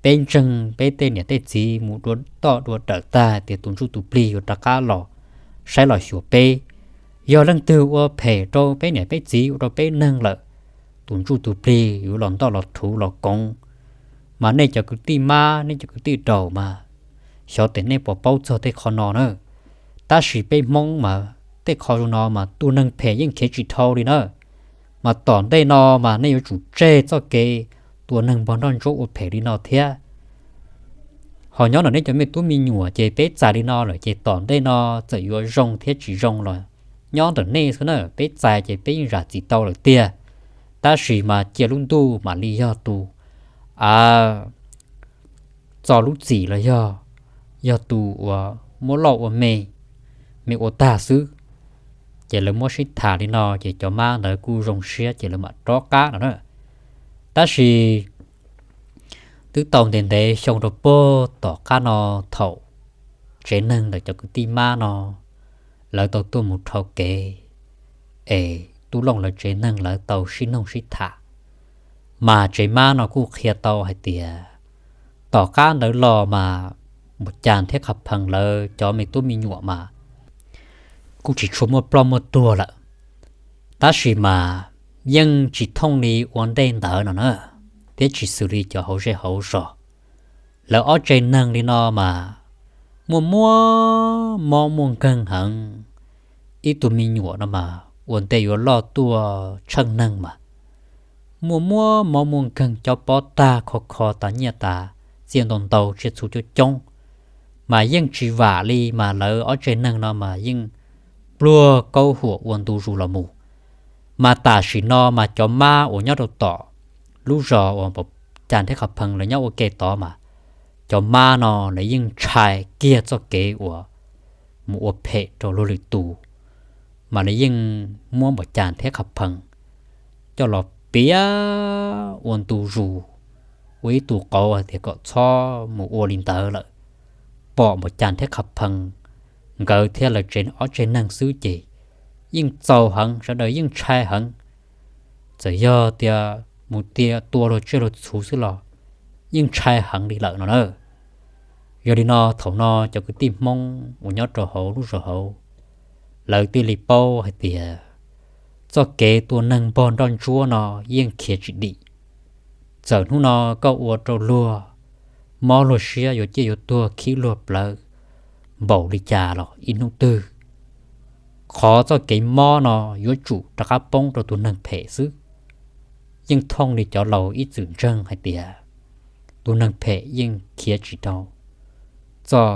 peb ntseeg peb tej niam tej txiv mus dua toj dua dawm tag tias tus ntsuj tus plig yuav rov qab los saib los xyuas peb. Yog leej twg ua phem rau peb niam peb txiv ua rau peb neeg lawm, tus ntsuj tus plig yuav los ntoj los thuv los koov. Mas nej cov kwv tij mab, nej cov kwv tij daus mas, xyov tias nej puas paub txog tej qho no na. Tab sis peb Hmoob mas tej qho zoo no mas tus neeg phem yeej khiav tsis dhau li na. Mas tom ntej no mas nej yuav tsum tseg txoj kev tua neeg npog nroj ntsuab ua phem li no thiab. Ho nyob ntawm nej cov me tub me nyuam ces peb txais li no lawm ces tom ntej no txawm yuav zoo thiab tsis zoo los nyob ntawm nej xwb na, peb txais ces peb yeej zam txim tau lawm tiag. Tab sis mas cia lub ntuj mam li yog tus a txo lub txim los yog, yog tus uas muab loj ua me, me ua tag xwb. Ces lawv muab sib tham li no ces cov mab ntawd kuj zoo siab ces lawv mam rov qab no na. Tab sis twb tau ntev ntev xyoo rau puag tom qab no, thaum tsev neeg ntawm cov kwv tij mab no lawv tau tuaj mus dhau kev es Tub Looj lawv tsev neeg lawv tau sib noog sib tham, mas tsev mab no kuj qhia tau hais tias tom qab ntawd los mas Npaum Cas thiab Qhov Phees lawv cov me tub me nyuam mas kuj tsis tshua muaj ploj muaj tuag lawm. Tab sis mas yeej tsis thooj li ua ntej ntawd no na, thiab tsis xws li cov hauv zej hauv zos. Lawv ob tsev neeg li no mas muaj muaj mob muaj nkeeg heev. Ib tug me nyuam no mas ua ntej yuav loj tuaj tsheej neeg mas muaj muaj mob muaj nkeeg, cob pob tag, kho kho tas nyiaj tas txiaj ntau ntau, tsiaj txhu coob coob. Mas yeej tsis vam li, mas lawv ob tsev neeg no mas yeej pluag kaub huam ua ntu zus los mus. Mas tam sim no mas cov mab uas nyob rau tom lub zos uas Npaum Cas thiab Qhov Phees lawv nyob ua ke tod mas cov mab no lawv yeej ntshai kiag txoj kev uas mus ua phem rau luag lwm tus, mas lawv yeej muab Npaum Cas thiab Qhov Phees coj los piav ua ntu zus, ua ib tug qauv hais tias kom txhob mus ua li ntawd lawm, pom Npaum Cas thiab Qhov Phees nkawd thiab lawv tsev ob tsev neeg xwb ces yeej txaus heev, sawv daws yeej ntshai heev. Txawm yog tias mus tua luag tsiaj luag txhu xwb los yeej ntshai heev li lawm no na. Yog li no thaum no cov kwv tij Hmoob uas nyob rau hauv lub zos hauv, lawv thiaj li paub hais tias txoj kev tua neeg npog nroj ntsuab no yeej khiav tsis dim. Txawm hnub no koj ua rau luag mob luag siab, yuav ciaj yuav tuag, khib luag plawv npaum li cas los ib hnub twg qhov txoj kev mob no yuav tsum rov qab poob rau tus neeg phem xwb. Yeej thooj li cov laus ib txwm ntseeg hais tias tus neeg phem yeej khiav tsis dhau, txoj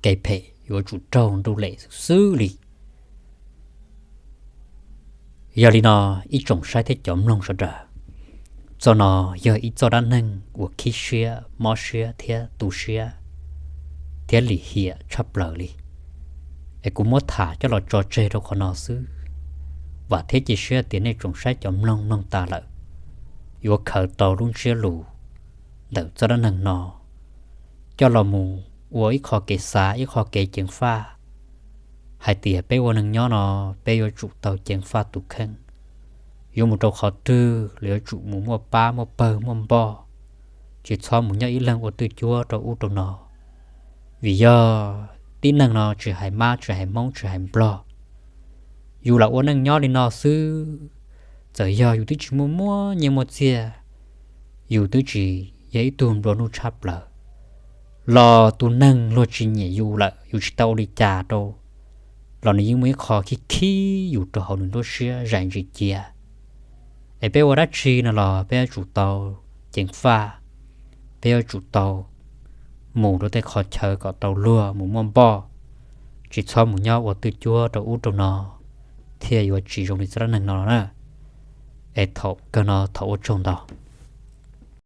kev phem yuav tsum raug nruj lem xwb xwb li. Yog li no, ib tsoom saib thiab cov mloog sawv daws, txoj no yog ib txoj dab neeg uas khib siab, mob siab thiab tu siab thiab lim hiam tshaj plaws li. Es kuv muab tham coj los tso tseg rau qhov no xwb. Vam thiab cia siab tias nej tsoom saib cov mloog mloog tas lawm yuav khaws tau lub ntsiab lus ntawm txoj dab neeg no coj los mus ua ib qho kev xav, ib qho kev ceev faj hais tias peb ua neeg nyob no peb yuav tsum tau ceev faj tus kheej. Yuav mus rau qhov twg los yuav tsum mus muaj pab muaj pawg muaj npoj, tsis txhob mus nyob ib leeg ua twj cuab rau ub rau no. Vim yog tib neeg no tsis hais mab tsis hais hmoob tsis hais nplog, yus lam ua neej nyob li no xwb, txawm yog yus twb tsis muaj muaj nyiaj muaj txiaj, yus twb tsis yog ib tug nplua nuj tshaj plaws los tus neeg luag tsis nyiam yus lawm, yus tsis tau ua li cas rau los nws yeej muaj ib qho khib khib yus rau hauv nws lub siab zais ntsis cia. Es peb ua dab tsi no los peb yuav tsum tau ceev faj, peb yuav tsum tau mus rau tej qhov chaw kom tau luag mus muaj npoj, tsis txhob mus nyob ua twj cuab rau ub rau no, thiaj yuav tsis zoo li txoj dab neeg no na. Es thaum kawg no thov ua tsaug ntau.